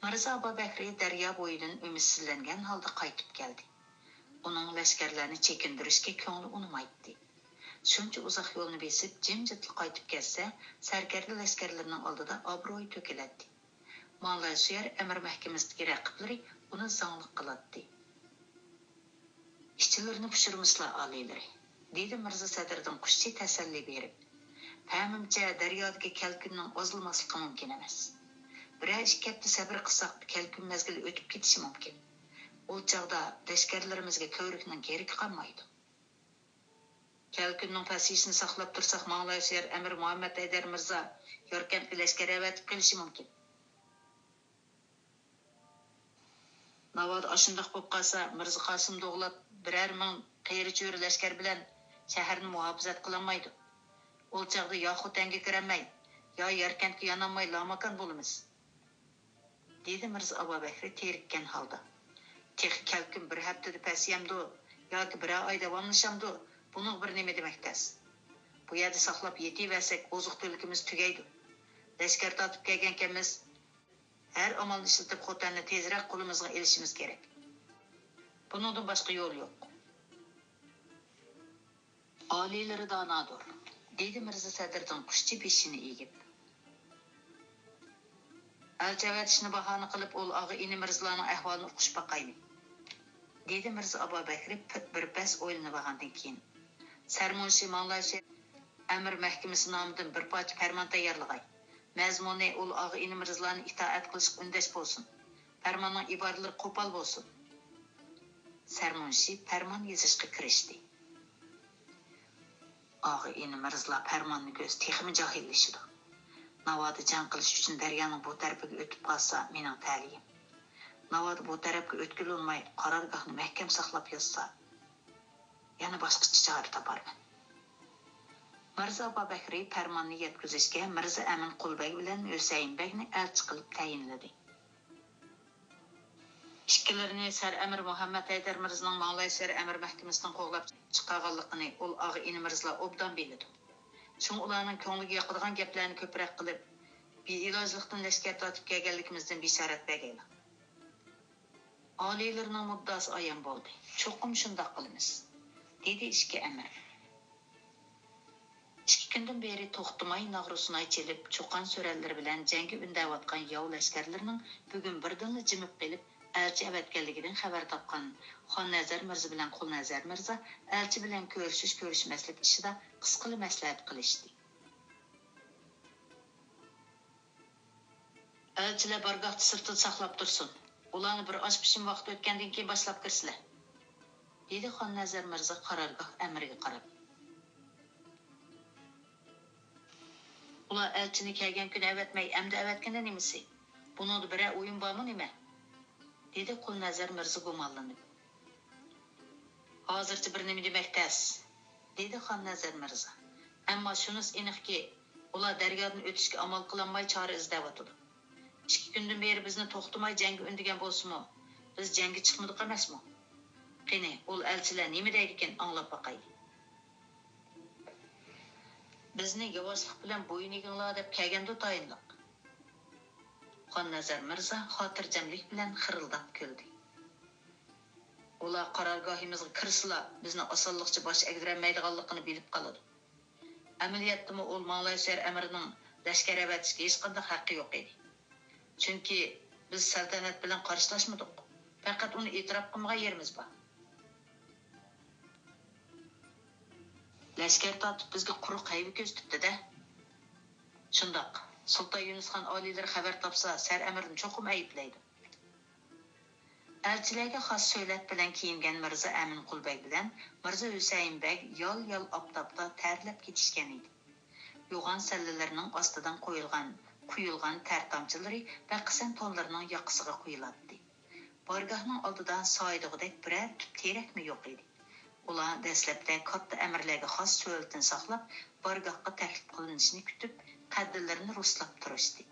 مىرزا ئابابەكرى دەريا بويىدىن ئۈمىدسىزلەنگەن ھالدا قايتىپ كەلدى. ئۇنىڭ لەشكەرلەرنى چېكىندۈرۈشكە كۆڭلى ئۇنىمايتتى. شۇنچە ئۇزاق يولنى بېسىپ، جىمجىتلا قايتىپ كەتسە، سەركەردە لەشكەرلىرىنىڭ ئالدىدا ئابرۇيى تۆكۈلەتتى. ماڭلايسۆيەر ئەمىر مەھكىمىسىدىكى رەقىبلىرى ئۇنى زاڭلىق قىلاتتى. ئىچلىرىنى پۇشۇرمىسىلا، ئالىيلىرى، دېدى مىرزا سەدرىدىن قۇشچى تەسەللى بېرىپ. پەمىمچە، دەريادىكى كەلكۈننىڭ ئازلىماسلىقى مۇمكىن ئەمەس. بىرەر ئىككى ھەپتە سەۋر قىلساق، كەلكۈن مەزگىلى ئۆتۈپ كېتىشى مۇمكىن. ئۇ چاغدا لەشكەرلىرىمىزگە كۆۋرۈكنىڭ كېرىكى قالمايدۇ. كەلكۈننىڭ پەسىيىسىنى ساقلاپ تۇرساق، ماڭلايسۆيەر ئەمىر مۇھەممەد ھەيدەر مىرزا ياركەنتكە لەشكەر ئەۋەتىپ قېلىشى مۇمكىن. ناۋادا ئاشۇنداق بولۇپ قالسا، مىرزا قاسىم دوغلات بىرەر مىڭ قېرى-چۆرە لەشكەر بىلەن شەھەرنى مۇھاپىزەت قىلالمايدۇ. ئۇ چاغدا يا خوتەنگە كىرەلمەي، يا ياركەنتكە يانالماي لاماكان بولىمىز. دېدى مىرزا ئابابەكرى تېرىككەن ھالدا. تېخى كەلكۈن بىر ھەپتىدە پەسىيەمدۇ ياكى بىرەر ئاي داۋاملىشامدۇ، بۇنىڭغا بىر نېمە دېمەك تەس. بۇ يەردە ساقلاپ يېتىۋەرسەك، ئوزۇق-تۈلۈكىمىز تۈگەيدۇ. لەشكەر تارتىپ كەلگەنكەنمىز، ھەر ئامالنى ئىشلىتىپ خوتەننى تېزرەك قولىمىزغا ئېلىشىمىز كېرەك. بۇنىڭدىن باشقا يول يوق. ئالىيلىرى دانادۇر، دېدى مىرزا سەدرىدىن قۇشچى بېشىنى ئېگىپ. ئەلچى ئەۋەتىشنى باھانە قىلىپ، ئۇل ئاغا ئىنى مىرزىلارنىڭ ئەھۋالىنى ئۇقۇشۇپ باقايلى، دېدى مىرزا ئابابەكرى پ-، بىر پەس ئويلىنىۋالغاندىن كېيىن. سەرمۇنشى ماڭلايسۆيەر ئەمىر مەھكىمىسى نامىدىن بىر پارچە پەرمان تەييارلىغاي. مەزمۇنى ئۇل ئاغا ئىنى مىرزىلارنى ئىتائەت قىلىشقا ئۈندەش بولسۇن. پەرماننىڭ ئىبارىلىرى قوپال بولسۇن. سەرمۇنشى پەرمان يېزىشقا كىرىشتى. ئاغا ئىنى مىرزىلار پەرماننى كۆرسە تېخىمۇ جاھىللىشىدۇ. ناۋادا جەڭ قىلىش ئۈچۈن دەريانىڭ بۇ تەرىپىگە ئۆتۈپ قالسا، مېنىڭ تەلىيىم. ناۋادا بۇ تەرەپكە ئۆتكىلى ئۇنىماي، قارارگاھنى مەھكەم ساقلاپ ياتسا، يەنە باشقىچە چارە تاپارمەن. مىرزا ئابابەكرى پەرماننى يەتكۈزۈشكە مىرزا ئەمىن قۇلبەگ بىلەن ھۈسەيىن بەگنى ئەلچى قىلىپ تەيىنلىدى. ئىككىلىرىنى سەر ئەمىر مۇھەممەد ھەيدەر مىرزىنىڭ ماڭلايسۆيەر ئەمىر مەھكىمىسىدىن قوغلاپ چىقارغانلىقىنى ئۇل ئاغا ئىنى مىرزىلار ئوبدان بىلىدۇ. شۇڭا ئۇلارنىڭ كۆڭلىگە ياقىدىغان گەپلەرنى كۆپرەك قىلىپ، بىئىلاجلىقتىن لەشكەر تارتىپ كەلگەنلىكىمىزدىن بېشارەت بەرگەيلا. ئالىيلىرىنىڭ مۇددىئاسى ئايان بولدى. چوقۇم شۇنداق قىلىمىز، دېدى ئىككى ئەمىر. ئىككى كۈندىن بېرى توختىماي ناغرا-سۇناي چېلىپ، چۇقان-سۈرەنلىرى بىلەن جەڭگە ئۈندەۋاتقان ياۋ لەشكەرلىرىنىڭ بۈگۈن بىردىنلا جىمىپ قېلىپ، ئەلچى ئەۋەتكەنلىكىدىن خەۋەر تاپقان خاننەزەر مىرزا بىلەن قۇلنەزەر مىرزا ئەلچى بىلەن كۆرۈشۈش-كۆرۈشمەسلىك ئىشىدا قىسقىلا مەسلىھەت قىلىشتى. ئەلچىلەر بارگاھتا سىرتىدا ساقلاپ تۇرسۇن. ئۇلارنى بىر ئاز پىشىم ۋاقىت ئۆتكەندىن كېيىن باشلاپ كىرسىلە، دېدى خاننەزەر مىرزا قارارگاھ ئەمىرىگە قاراپ. ئۇلار ئەلچىنى كەلگەن كۈنى ئەۋەتمەي، ئەمدى ئەۋەتكىنى نېمىسى؟ بۇنىڭدا بىرەر ئويۇن بارمۇ نېمە؟ دېدى قۇلنەزەر مىرزا گۇمانلىنىپ. ھازىرچە بىر نېمە دېمەك تەس، دېدى خاننەزەر مىرزا. ئەمما شۇنىسى ئېنىقكى، ئۇلار دەريادىن ئۆتۈشكە ئامال قىلالماي چارە ئىزدەۋاتىدۇ. ئىككى كۈندىن بېرى بىزنى توختىماي جەڭگە ئۈندىگەن بولسىمۇ، بىز جەڭگە چىقمىدۇق ئەمەسمۇ؟ قېنى، ئۇ ئەلچىلەر نېمە دەيدىكىن، ئاڭلاپ باقايلى. بىزنى ياۋاشلىق بىلەن بويۇن ئېگىڭلار دەپ كەلگەندۇ تايىنلىق؟ خاننەزەر مىرزا خاتىرجەملىك بىلەن خىرىلداپ كۈلدى. ئۇلار قارارگاھىمىزغا كىرسىلا، بىزنى ئاسانلىقچە باش ئەگدۈرەلمەيدىغانلىقىنى بىلىپ قالىدۇ. ئەمەلىيەتتىمۇ ئۇ ماڭلايسەر ئەمىرنىڭ لەشكەر ئەۋەتىشكە ھېچقانداق ھەققى يوق ئىدى. چۈنكى بىز سەلتەنەت بىلەن قارشىلاشمىدۇق. پەقەت ئۇنى ئېتىراپ قىلمىغان يېرىمىز بار. لەشكەر تارتىپ بىزگە قۇرۇق ھەيۋە كۆرسىتىپتۇ-دە. شۇنداق، سۇلتان يۇنۇسخان ئالىيلىرى خەۋەر تاپسا، سەر ئەمىرنى چوقۇم ئەيىبلەيدۇ. ئەلچىلەرگە خاس سۆلەت بىلەن كىيىنگەن مىرزا ئەمىنقۇل بەگ بىلەن مىرزا ھۈسەيىن بەگ يال-يال ئاپتاپتا تەرلەپ كېتىشكەن ئىدى. يوغان سەللىلىرىنىڭ ئاستىدىن قويۇلغان، قۇيۇلغان تەر تامچىلىرى بەقسەن تونلىرىنىڭ ياقىسىغا قۇيۇلاتتى. بارگاھنىڭ ئالدىدا سايىدىغۇدەك بىرەر تۈپ تېرەكمۇ يوق ئىدى. ئۇلار دەسلەپتە كاتتا ئەمىرلەرگە خاس سۆلىتىنى ساقلاپ، بارگاھقا تەكلىپ قىلىنىشىنى كۈتۈپ، قەددىلىرىنى رۇسلاپ تۇرۇشتى.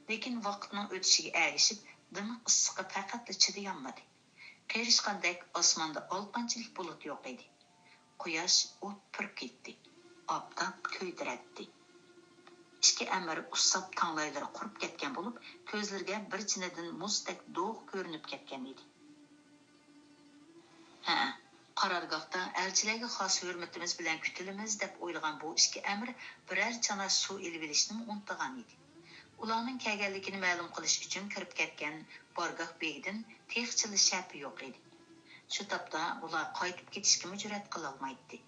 لېكىن ۋاقىتنىڭ ئۆتۈشىگە ئەگىشىپ، دىمىق ئىسسىققا پەقەتلا چىدىيالمىدى. قېرىشقاندەك ئاسماندا ئالقانچىلىك بۇلۇت يوق ئىدى. قۇياش ئوت پۈركۈيتتى، ئاپتاپ كۆيدۈرەتتى. ئىككى ئەمىر ئۇسساپ تاڭلايلىرى قۇرۇپ كەتكەن بولۇپ، كۆزلىرىگە بىر چىنىدىن مۇزدەك دوغ كۆرۈنۈپ كەتكەن ئىدى. ھە، قارارگاھتا ئەلچىلەرگە خاس ھۆرمىتىمىز بىلەن كۈتۈلىمىز دەپ ئويلىغان بۇ ئىككى ئەمىر بىرەر چاناش سۇ ئېلىۋېلىشنىمۇ ئۇنتۇغان ئىدى. ئۇلارنىڭ كەلگەنلىكىنى مەلۇم قىلىش ئۈچۈن كىرىپ كەتكەن بارگاھ بېگىدىن تېخىچىلا شەپە يوق ئىدى. شۇ تاپتا ئۇلار قايتىپ كېتىشكىمۇ جۈرئەت قىلالمايتتى.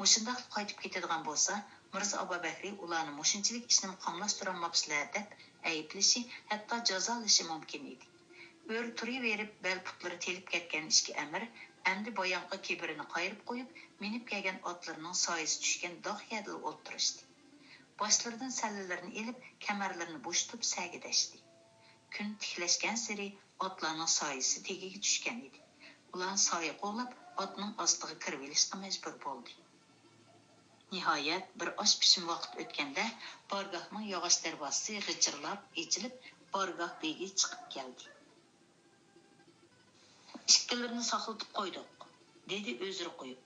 مۇشۇنداقلا قايتىپ كېتىدىغان بولسا، مىرزا ئابابەكرى ئۇلارنى مۇشۇنچىلىك ئىشنىمۇ قاملاشتۇرالماپسىلەر دەپ ئەيىبلىشى، ھەتتا جازالىشى مۇمكىن ئىدى. ئۆرە تۇرۇۋېرىپ، بەل پۇتلىرى تېلىپ كەتكەن ئىككى ئەمىر ئەمدى بايامقى كىبىرىنى قايرىپ قويۇپ، مىنىپ كەلگەن ئاتلىرىنىڭ سايىسى چۈشكەن داغ يەردىلا ئولتۇرۇشتى. باشلىرىدىن سەللىلىرىنى ئېلىپ، كەمەرلىرىنى بوشىتىپ سەگىدەشتى. كۈن تىكلەشكەنسېرى ئاتلارنىڭ سايىسى تېگىگە چۈشكەن ئىدى. ئۇلار سايە قوغلاپ، ئاتنىڭ ئاستىغا كىرىۋېلىشقا مەجبۇر بولدى. نىھايەت، بىر ئاز پىشىم ۋاقىت ئۆتكەندە، بارگاھنىڭ ياغاچ دەرۋازىسى غىچىرلاپ ئېچىلىپ، بارگاھ بېگى چىقىپ كەلدى. ئىككىلىرىنى ساقلىتىپ قويدۇق، دېدى ئۆزرە قويۇپ.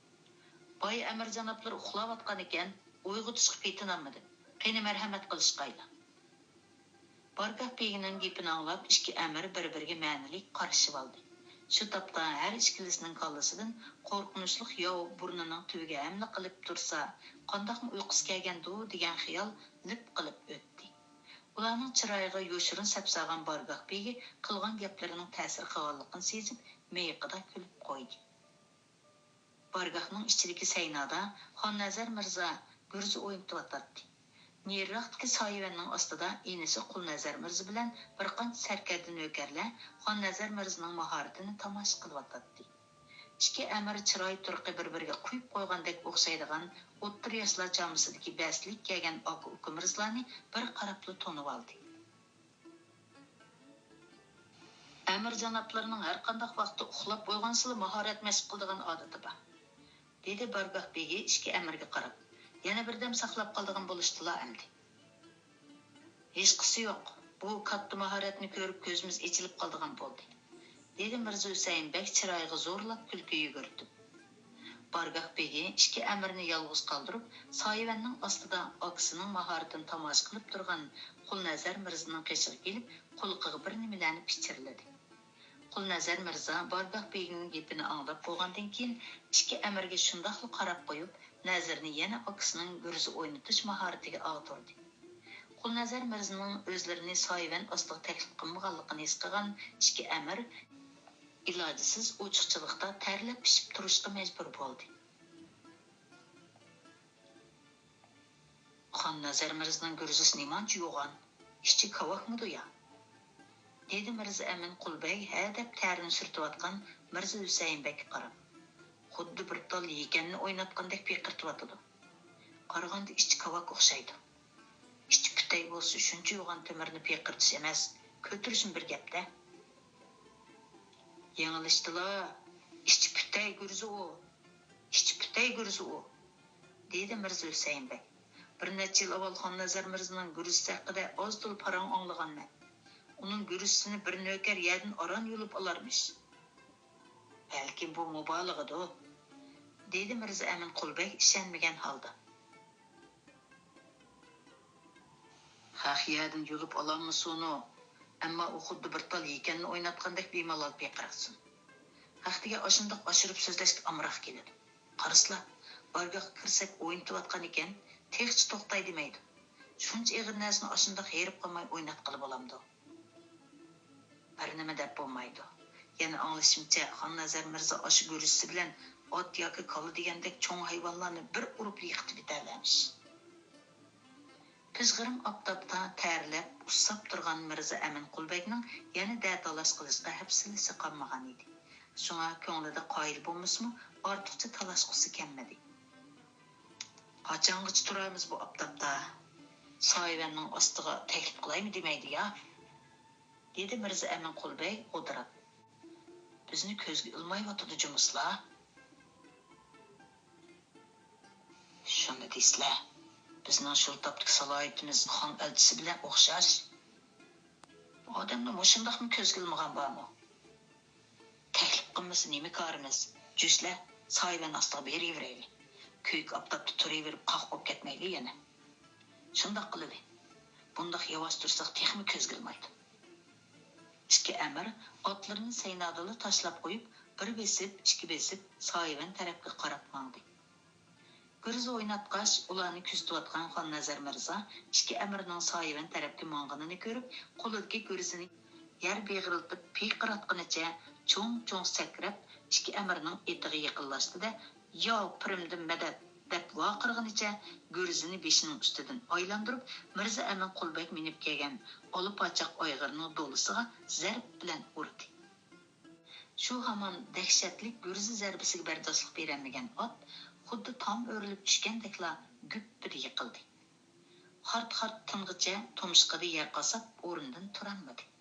بايا ئەمىر جانابلىرى ئۇخلاۋاتقان ئىكەن، ئويغىتىشقا پېتىنالمىدىم. قېنى، مەرھەمەت قىلىشقايلا. بارگاھ بېگىنىڭ گېپىنى ئاڭلاپ، ئىككى ئەمىر بىر-بىرىگە مەنىلىك قارىشىۋالدى. شۇ تاپتا ھەر ئىككىلىسىنىڭ كاللىسىدىن قورقۇنچلۇق ياۋ بۇرنىنىڭ تۈۋىگە ھەملە قىلىپ تۇرسا، قانداقمۇ ئۇيقۇسى كەلگەندۇ دېگەن خىيال لىپ قىلىپ ئۆتتى. ئۇلارنىڭ چىرايىغا يوشۇرۇن سەپسالغان بارگاھ بېگى قىلغان گەپلىرىنىڭ تەسىر قىلغانلىقىنى سېزىپ، مىيىقىدا كۈلۈپ قويدى. بارگاھنىڭ ئىچىدىكى سەينادا خاننەزەر مىرزا گۈرزە ئوينىتىۋاتاتتى. نېرىراقتىكى سايىۋەننىڭ ئاستىدا ئىنىسى قۇلنەزەر مىرزا بىلەن بىر قانچە سەركەردە نۆكەرلەر خاننەزەر مىرزىنىڭ ماھارىتىنى تاماشا قىلىۋاتاتتى. ئىككى ئەمىر چىراي تۇرقى بىر-بىرىگە قويۇپ قويغاندەك ئوخشايدىغان ئوتتۇرا ياشلار چامىسىدىكى بەستلىك كىيگەن ئاكا-ئۇكا مىرزىلارنى بىر قاراپلا تونۇۋالدى. ئەمىر جانابلىرىنىڭ ھەرقانداق ۋاقىتتا ئۇخلاپ ئويغانسىلا ماھارەت مەشىق قىلىدىغان ئادىتى بار، دېدى بارگاھ بېگى ئىككى ئەمىرگە قاراپ. يەنە بىردەم ساقلاپ قالىدىغان بولۇشتىلا ئەمدى. ھېچقىسى يوق، بۇ كاتتا ماھارەتنى كۆرۈپ كۆزىمىز ئېچىلىپ قالىدىغان بولدى، دېدى مىرزا ھۈسەيىن بەگ چىرايىغا زورلاپ كۈلكە يۈگۈرتۈپ. بارگاھ بېگى ئىككى ئەمىرنى يالغۇز قالدۇرۇپ، سايىۋەننىڭ ئاستىدا ئاكىسىنىڭ ماھارىتىنى تاماشا قىلىپ تۇرغان قۇلنەزەر مىرزىنىڭ قېشىغا كېلىپ، قۇلىقىغا بىر نېمىلەرنى پىچىرلىدى. قۇلنەزەر مىرزا بارگاھ بېگىنىڭ گېپىنى ئاڭلاپ بولغاندىن كېيىن، ئىككى ئەمىرگە شۇنداقلا قاراپ قويۇپ، نەزىرىنى يەنە ئاكىسىنىڭ گۈرزە ئوينىتىش ماھارىتىگە ئاغدۇردى. قۇلنەزەر مىرزىنىڭ ئۆزلىرىنى سايىۋەن ئاستىغا تەكلىپ قىلمىغانلىقىنى ھېس قىلغان ئىككى ئەمىر ئىلاجسىز ئوچۇقچىلىقتا تەرلەپ پىشىپ تۇرۇشقا مەجبۇر بولدى. خان نەزەر مىرزىنىڭ گۈرزىسى نېمانچە يوغان؟ ئىچى كاۋاكمىدۇ يا؟ دېدى مىرزا ئەمىن قۇل بەگ ھەدەپ تەرىنى سۈرتۈۋاتقان مىرزا ھۈسەيىن بەگكە قاراپ. خۇددى بىر تال يېكەننى ئويناتقاندەك پىقىرتىۋاتىدۇ. قارىغاندا ئىچى كاۋاك ئوخشايدۇ. ئىچى پۈتەي بولسا شۇنچە يوغان تۆمۈرنى پىقىرتىش ئەمەس، كۆتۈرۈشمۇ بىر گەپتە. يېڭىلىشتىلا، ئىچى پۈتەي گۈرزە ئۇ، ئىچى پۈتەي گۈرزە ئۇ، دېدى مىرزا ھۈسەيىن بەگ. بىر نەچچە يىل ئاۋۋال خان نەزەر مىرزىنىڭ گۈرزىسى ھەققىدە ئاز تولا پاراڭ ئاڭلىغانمەن. ئۇنىڭ گۈرزىسىنى بىر نۆكەر يەردىن ئاران يۇلۇپ ئالارمىش. بەلكىم بۇ مۇبالىغىدۇ، دېدى مىرزا ئەمىن قۇل بەگ ئىشەنمىگەن ھالدا. خەق يەردىن يۇلۇپ ئالالمىسۇنۇ، ئەمما ئۇ خۇددى بىر تال يېكەننى ئويناتقاندەك بىمالال پىقىراتسۇن. خەق دېگەن ئاشۇنداق ئاشۇرۇپ سۆزلەشكە ئامراق كېلىدۇ. قارىسىلا، بارگاھقا كىرسەك ئوينىتىۋاتقان ئىكەن، تېخىچە توختاي دېمەيدۇ. شۇنچە ئېغىر نەرسىنى ئاشۇنداق ھېرىپ قالماي ئويناتقىلى بولامدۇ؟ بىر نېمە دەپ بولمايدۇ. يەنە ئاڭلىشىمچە، خان نەزەر مىرزا ئاشۇ گۈرزىسى بىلەن ئات ياكى كالا دېگەندەك چوڭ ھايۋانلارنى بىر ئۇرۇپ يىقىتىپ كېتەلەمىش. پىژغىرىم ئاپتاپتا تەرلەپ، ئۇسساپ تۇرغان مىرزا ئەمىن قۇل بەگنىڭ يەنە دە تالاش قىلىشقا ھەپسىلىسى قالمىغان ئىدى. شۇڭا كۆڭلىدە قايىل بولمىسىمۇ، ئارتۇقچە تالاشقۇسى كەلمىدى. قاچانغىچە تۇرارمىز بۇ ئاپتاپتا؟ سايىۋەننىڭ ئاستىغا تەكلىپ قىلايمۇ دېمەيدۇ يا؟ دېدى مىرزا ئەمىن قۇل بەگ غودىراپ. بىزنى كۆزگە ئىلمايۋاتىدۇ جۇمۇسلا. شۇنى دېسىلە، بىزنىڭ شۇ تاپتىكى سالاھىيىتىمىز خان ئەلچىسى بىلەن ئوخشاش. ئادەمنى مۇشۇنداقمۇ كۆزگە ئىلمىغان بارمۇ؟ تەكلىپ قىلمىسا نېمە كارىمىز؟ جۈسلە، سايىۋەن ئاستىغا بېرىۋېرەيلى. كۆيۈك ئاپتاپتا تۇرۇۋېرىپ قاق بولۇپ كەتمەيلى يەنە. شۇنداق قىلىلى. بۇنداق ياۋاش تۇرساق تېخىمۇ كۆزگە ئىلمايدۇ. ئىككى ئەمىر ئاتلىرىنى سەينادىلا تاشلاپ قويۇپ، بىر بېسىپ، ئىككى بېسىپ سايىۋەن تەرەپكە قاراپ ماڭدى. گۈرزە ئويناتقاچ، ئۇلارنى كۆزىتىۋاتقان خان نەزەر مىرزا ئىككى ئەمىرنىڭ سايىۋەن تەرەپكە ماڭغىنىنى كۆرۈپ، قولىدىكى گۈرزىنى يەر بېغىرلىتىپ پىقىراتقىنىچە چوڭ-چوڭ سەكرەپ، ئىككى ئەمىرنىڭ ئېتىغا يېقىنلاشتى-دە، «يا پىرىمدىن مەدەت!» دەپ ۋارقىرىغىنىچە گۈرزىنى بېشىنىڭ ئۈستىدىن ئايلاندۇرۇپ، مىرزا ئەمىن قۇل بەگ مىنىپ كەلگەن ئالا پاچاق ئايغىرنىڭ دولىسىغا زەرب بىلەن ئۇردى. شۇ ھامان دەھشەتلىك گۈرزە زەربىسىگە بەرداشلىق بېرەلمىگەن ئات خۇددى تام ئۆرۈلۈپ چۈشكەندەكلا گۈپپىدە يىقىلدى. خارت-خارت تىنغىچە تۇمشۇقىدا يەر قاساپ، ئورنىدىن تۇرالمىدى.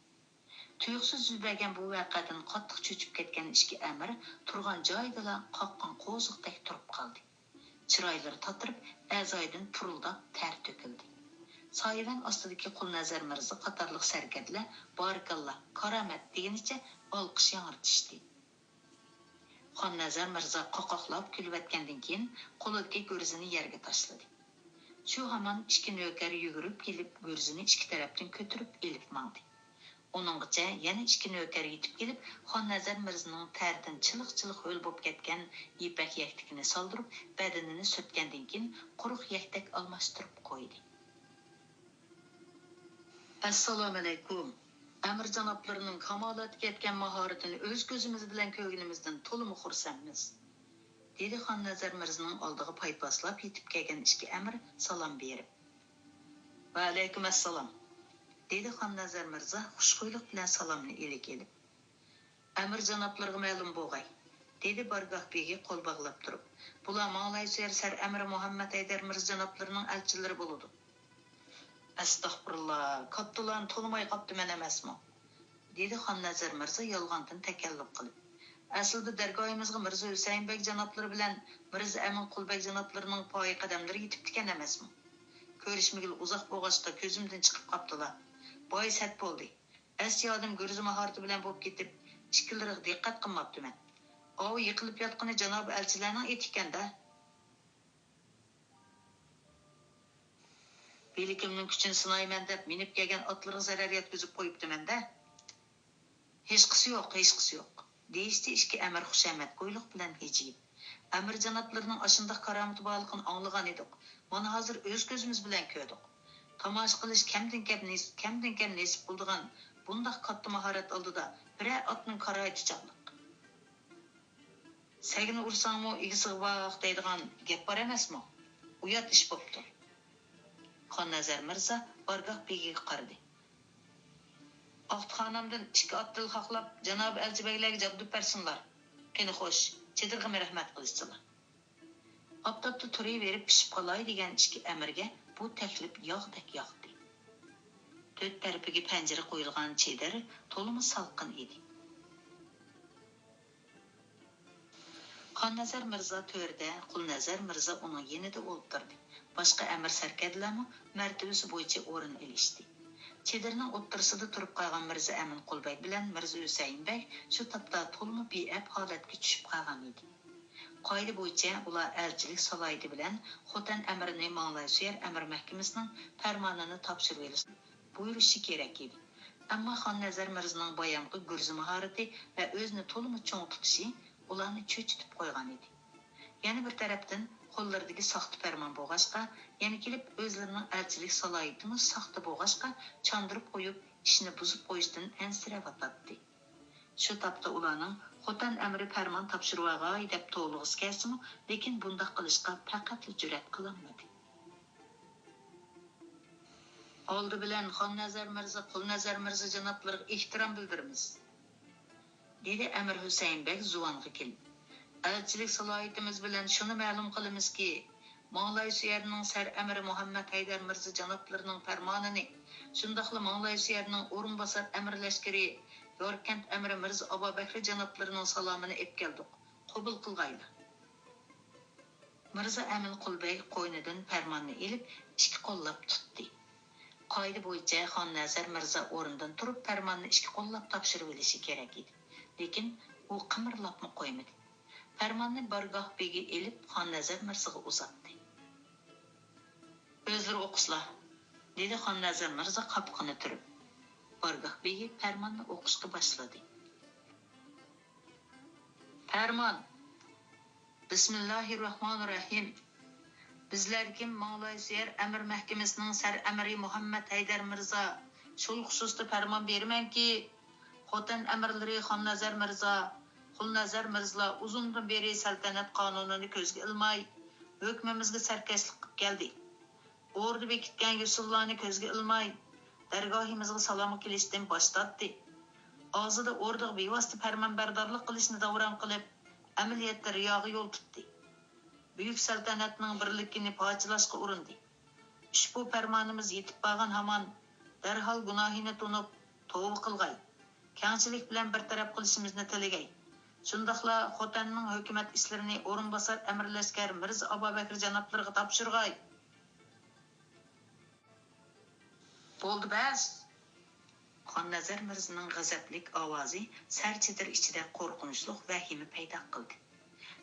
تۇيۇقسىز يۈز بەرگەن بۇ ۋەقەدىن قاتتىق چۆچۈپ كەتكەن ئىككى ئەمىر تۇرغان جايىدىلا قاققان قوزۇقتەك تۇرۇپ قالدى. چىرايلىرى تاتىرىپ، ئەزايدىن پۇرۇلداپ تەر تۆكۈلدى. سايىۋەن ئاستىدىكى قۇل نەزەر مىرزا قاتارلىق سەركەردىلەر «بارىكاللا، كارامەت» دېگىنىچە ئالقىش ياڭرىتىشتى. خان نەزەر مىرزا قاقاقلاپ كۈلۈۋەتكەندىن كېيىن، قولىدىكى گۈرزىنى يەرگە تاشلىدى. شۇ ھامان ئىككى نۆكەر يۈگۈرۈپ كېلىپ، گۈرزىنى ئىككى تەرەپتىن كۆتۈرۈپ ئېلىپ ماڭدى. ئۇنىڭغىچە يەنە ئىككى نۆكەر يېتىپ كېلىپ، خان نەزەر مىرزىنىڭ تەردىن چىلىق-چىلىق ھۆل بولۇپ كەتكەن يىپەك يەكتىكىنى سالدۇرۇپ، بەدىنىنى سۈرتكەندىن كېيىن، قۇرۇق يەكتەك ئالماشتۇرۇپ قويدى. «ئەسسالامۇئەلەيكۇم! ئەمىر جانابلىرىنىڭ كامالەتكە يەتكەن ماھارىتىنى ئۆز كۆزىمىز بىلەن كۆرگىنىمىزدىن تولىمۇ خۇرسەنمىز.» دېدى خان نەزەر مىرزىنىڭ ئالدىغا پايپاسلاپ يېتىپ كەلگەن ئىككى ئەمىر سالام بېرىپ. «ۋەئەلەيكۇم ئەسسالام.» دېدى خان نەزەر مىرزا خۇشخۇيلۇق بىلەن سالامنى ئىلىك ئېلىپ. «ئەمىر جانابلىرىغا مەلۇم بولغاي.» دېدى بارگاھ بېگى قول باغلاپ تۇرۇپ. «بۇلار ماڭلايسۇيەر سەر ئەمىر مۇھەممەد ھەيدەر مىرزا جانابلىرىنىڭ ئەلچىلىرى بولىدۇ.» «ئەستەغپۇرۇللا، كاتتىلارنى تونۇماي قاپتىمەن ئەمەسمۇ؟» دېدى خان نەزەر مىرزا يالغاندىن تەكەللۇپ قىلىپ. «ئەسلىدە دەرگاھىمىزغا مىرزا ھۈسەيىن بەگ جانابلىرى بىلەن مىرزا ئەمىن قۇل بەگ جانابلىرىنىڭ پايى قەدەملىرى يېتىپتىكەن ئەمەسمۇ؟ كۆرۈشمىگىلى ئۇزاق بولغاچقا كۆزۈمدىن چىقىپ قاپتىلا. بايىسى ھەت بولدى. ئەس-يادىم گۈرزە ماھارىتى بىلەن بولۇپ كېتىپ، ئىككىلىرىگە دىققەت قىلماپتىمەن. ئاۋۇ يىقىلىپ ياتقىنى جانابىي ئەلچىلەرنىڭ ئېتى ئىكەن-دە.» بىلىكىمنىڭ كۈچىنى سىنايمەن دەپ مىنىپ كەلگەن ئاتلىرىغا زەرەر يەتكۈزۈپ قويۇپتىمەن-دە. «ھېچقىسى يوق، ھېچقىسى يوق.» دېيىشتى ئىككى ئەمىر خۇشامەتكويلۇق بىلەن ھىجىيىپ. «ئەمىر جانابلىرىنىڭ ئاشۇنداق كارامىتى بارلىقىنى ئاڭلىغان ئىدۇق. مانا ھازىر ئۆز كۆزىمىز بىلەن كۆردۇق. تاماشا قىلىش كەمدىن كەم نېس-، كەمدىن كەم نېسىپ بولىدىغان بۇنداق كاتتا ماھارەت ئالدىدا بىرەر ئاتنىڭ كارايىتى چاغلىق.» سەگنى ئۇرساڭمۇ ئىگىسىگە باق دەيدىغان گەپ بار ئەمەسمۇ؟ ئۇيات ئىش بوپتۇ. خاننەزەر مىرزا بارگاھ بېگىگە قارىدى. ئاختىخانامدىن ئىككى ئات تىل خاقلاپ، جانابىي ئەلچى بەگلەرگە جابدۇق بەرسۇنلار. قېنى خوش، چېدىرغىمۇ رەھمەت قىلىشسىلا. ئاپتاپتا تۇرۇۋېرىپ پىشىپ قالاي دېگەن ئىككى ئەمىرگە بۇ تەكلىپ ياغدەك ياقتى. تۆت تەرىپىگە پەنجىرە قويۇلغان چېدىر تولىمۇ سالقىن ئىدى. خاننەزەر مىرزا تۆردە، قۇلنەزەر مىرزا ئۇنىڭ يېنىدا ئولتۇردى. باشقا ئەمىر سەركەردىلەرمۇ مەرتىۋىسى بويىچە ئورۇن ئېلىشتى. چېدىرنىڭ ئوتتۇرىسىدا تۇرۇپ قالغان مىرزا ئەمىن قۇلبەگ بىلەن مىرزا ھۈسەيىن بەگ شۇ تاپتا تولىمۇ بىئەپ ھالەتكە چۈشۈپ قالغان ئىدى. قائىدە بويىچە ئۇلار ئەلچىلىك سالاھىيىتى بىلەن خوتەن ئەمىرىنى ماڭلايسۆيەر ئەمىر مەھكىمىسىنىڭ پەرمانىنى تاپشۇرۇۋېلىشنى بۇيرۇشى كېرەك ئىدى. ئەمما خاننەزەر مىرزىنىڭ بايامقى گۈرزە ماھارىتى ۋە ئۆزىنى تولىمۇ چوڭ تۇتۇشى ئۇلارنى چۆچۈتۈپ قويغان ئىدى. يەنە بىر تەرەپتىن، قوللىرىدىكى ساختا پەرمان بولغاچقا، يەنە كېلىپ ئۆزلىرىنىڭ ئەلچىلىك سالاھىيىتىمۇ ساختا بولغاچقا، چاندۇرۇپ قويۇپ، ئىشنى بۇزۇپ قويۇشتىن ئەنسىرەۋاتاتتى. شۇ تاپتا ئۇلارنىڭ خوتەن ئەمىرى پەرمان تاپشۇرۇۋالغاي دەپ توۋلىغۇسى كەلسىمۇ، لېكىن بۇنداق قىلىشقا پەقەتلا جۈرئەت قىلالمىدى. ئالدى بىلەن خاننەزەر مىرزا، قۇلنەزەر مىرزا جانابلىرىغا ئېھتىرام بىلدۈرىمىز، دېدى ئەمىر ھۈسەيىن بەگ زۇۋانغا كېلىپ. ئەلچىلىك سالاھىيىتىمىز بىلەن شۇنى مەلۇم قىلىمىزكى، ماڭلايسۆيەرنىڭ سەر ئەمىرى مۇھەممەد ھەيدەر مىرزا جانابلىرىنىڭ پەرمانىنى، شۇنداقلا ماڭلايسۆيەرنىڭ ئورۇنباسار ئەمىر لەشكىرى، ياركەنت ئەمىرى مىرزا ئابابەكرى جانابلىرىنىڭ سالامىنى ئېلىپ كەلدۇق. قوبۇل قىلغايلا. مىرزا ئەمىن قۇلبەگ قوينىدىن پەرماننى ئېلىپ، ئىككى قوللاپ تۇتتى. قائىدە بويىچە خاننەزەر مىرزا ئورنىدىن تۇرۇپ، پەرماننى ئىككى قوللاپ تاپشۇرۇۋېلىشى كېرەك ئىدى. لېكىن ئۇ قىمىرلاپمۇ قويمىدى. پەرماننى بارگاھ بېگى ئېلىپ، خاننەزەر مىرزىغا ئۇزاتتى. «ئۆزلىرى ئوقۇسىلا»، دېدى خاننەزەر مىرزا قاپىقىنى تۈرۈپ. بارگاھ بېگى پەرماننى ئوقۇشقا باشلىدى. پەرمان. بىسمىللاھىرراھمانىرراھىم. بىزلەركىم ماڭلايسۆيەر ئەمىر مەھكىمىسىنىڭ سەر ئەمىرى مۇھەممەد ھەيدەر مىرزا، شۇ خۇسۇستا پەرمان بېرىمەنكى، خوتەن ئەمىرلىرى خاننەزەر مىرزا، قۇلنەزەر مىرزىلار ئۇزۇندىن بېرى سەلتەنەت قانۇنىنى كۆزگە ئىلماي، ھۆكمىمىزگە سەركەشلىك قىلىپ كەلدى. ئوردا بېكىتكەن يۈسۈپلارنى كۆزگە ئىلماي، دەرگاھىمىزغا سالامغا كېلىشتىن باش تارتتى. ئاغزىدا ئوردىغا بىۋاسىتە پەرمانبەردارلىق قىلىشنى داۋراڭ قىلىپ، ئەمەلىيەتتە رىياغا يول تۇتتى. بۈيۈك سەلتەنەتنىڭ بىرلىكىنى پارچىلاشقا ئۇرۇندى. ئۇشبۇ پەرمانىمىز يېتىپ بارغان ھامان، دەرھال گۇناھىنى تونۇپ، توۋا قىلغاي. كەڭچىلىك بىلەن بىر تەرەپ قىلىشىمىزنى تىلىگەي. شۇنداقلا خوتەننىڭ ھۆكۈمەت ئىشلىرىنى ئورۇنباسار ئەمىر لەشكەر مىرزا ئابابەكرى جانابلىرىغا تاپشۇرغاي. بولدى بەس! خاننەزەر مىرزىنىڭ غەزەپلىك ئاۋازى سەر چېدىر ئىچىدە قورقۇنچلۇق ۋەھىمە پەيدا قىلدى.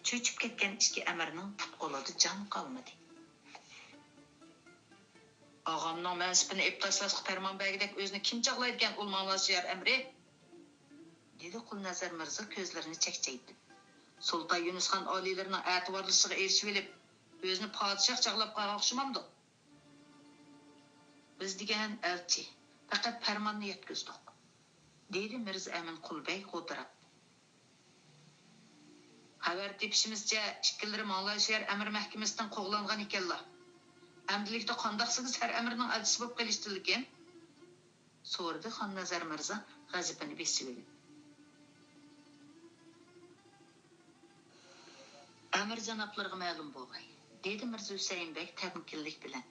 چۆچۈپ كەتكەن ئىككى ئەمىرنىڭ پۇت-قولىدا جان قالمىدى. «ئاغامنىڭ مەنسىپىنى ئېلىپ تاشلاشقا پەرمان بەرگۈدەك ئۆزىنى كىم چاغلايدىكەن، ئۇ ماڭلايسۆيەر ئەمىرى؟» دېدى قۇلنەزەر مىرزا كۆزلىرىنى چەكچەيتىپ. «سۇلتان يۇنۇسخان ئالىيلىرىنىڭ ئەتىۋارلىشىغا ئېرىشىۋېلىپ، ئۆزىنى پادىشاھ چاغلاپ قالغان ئوخشىمامدۇ؟» «بىز دېگەن ئەلچى، پەقەت پەرماننى يەتكۈزدۇق»، دېدى مىرزا ئەمىن قۇلبەگ غودىراپ. «خەۋەر تېپىشىمىزچە، ئىككىلىرى ماڭلايسۆيەر ئەمىر مەھكىمىسىدىن قوغلانغان ئىكەنلا. ئەمدىلىكتە قانداقسىز سەر ئەمىرنىڭ ئەلچىسى بولۇپ قېلىشتىلىكىن؟» سورىدى خاننەزەر مىرزا غەزىپىنى بېسىۋېلىپ. «ئەمىر جانابلىرىغا مەلۇم بولغاي»، دېدى مىرزا ھۈسەيىن بەگ تەمكىنلىك بىلەن.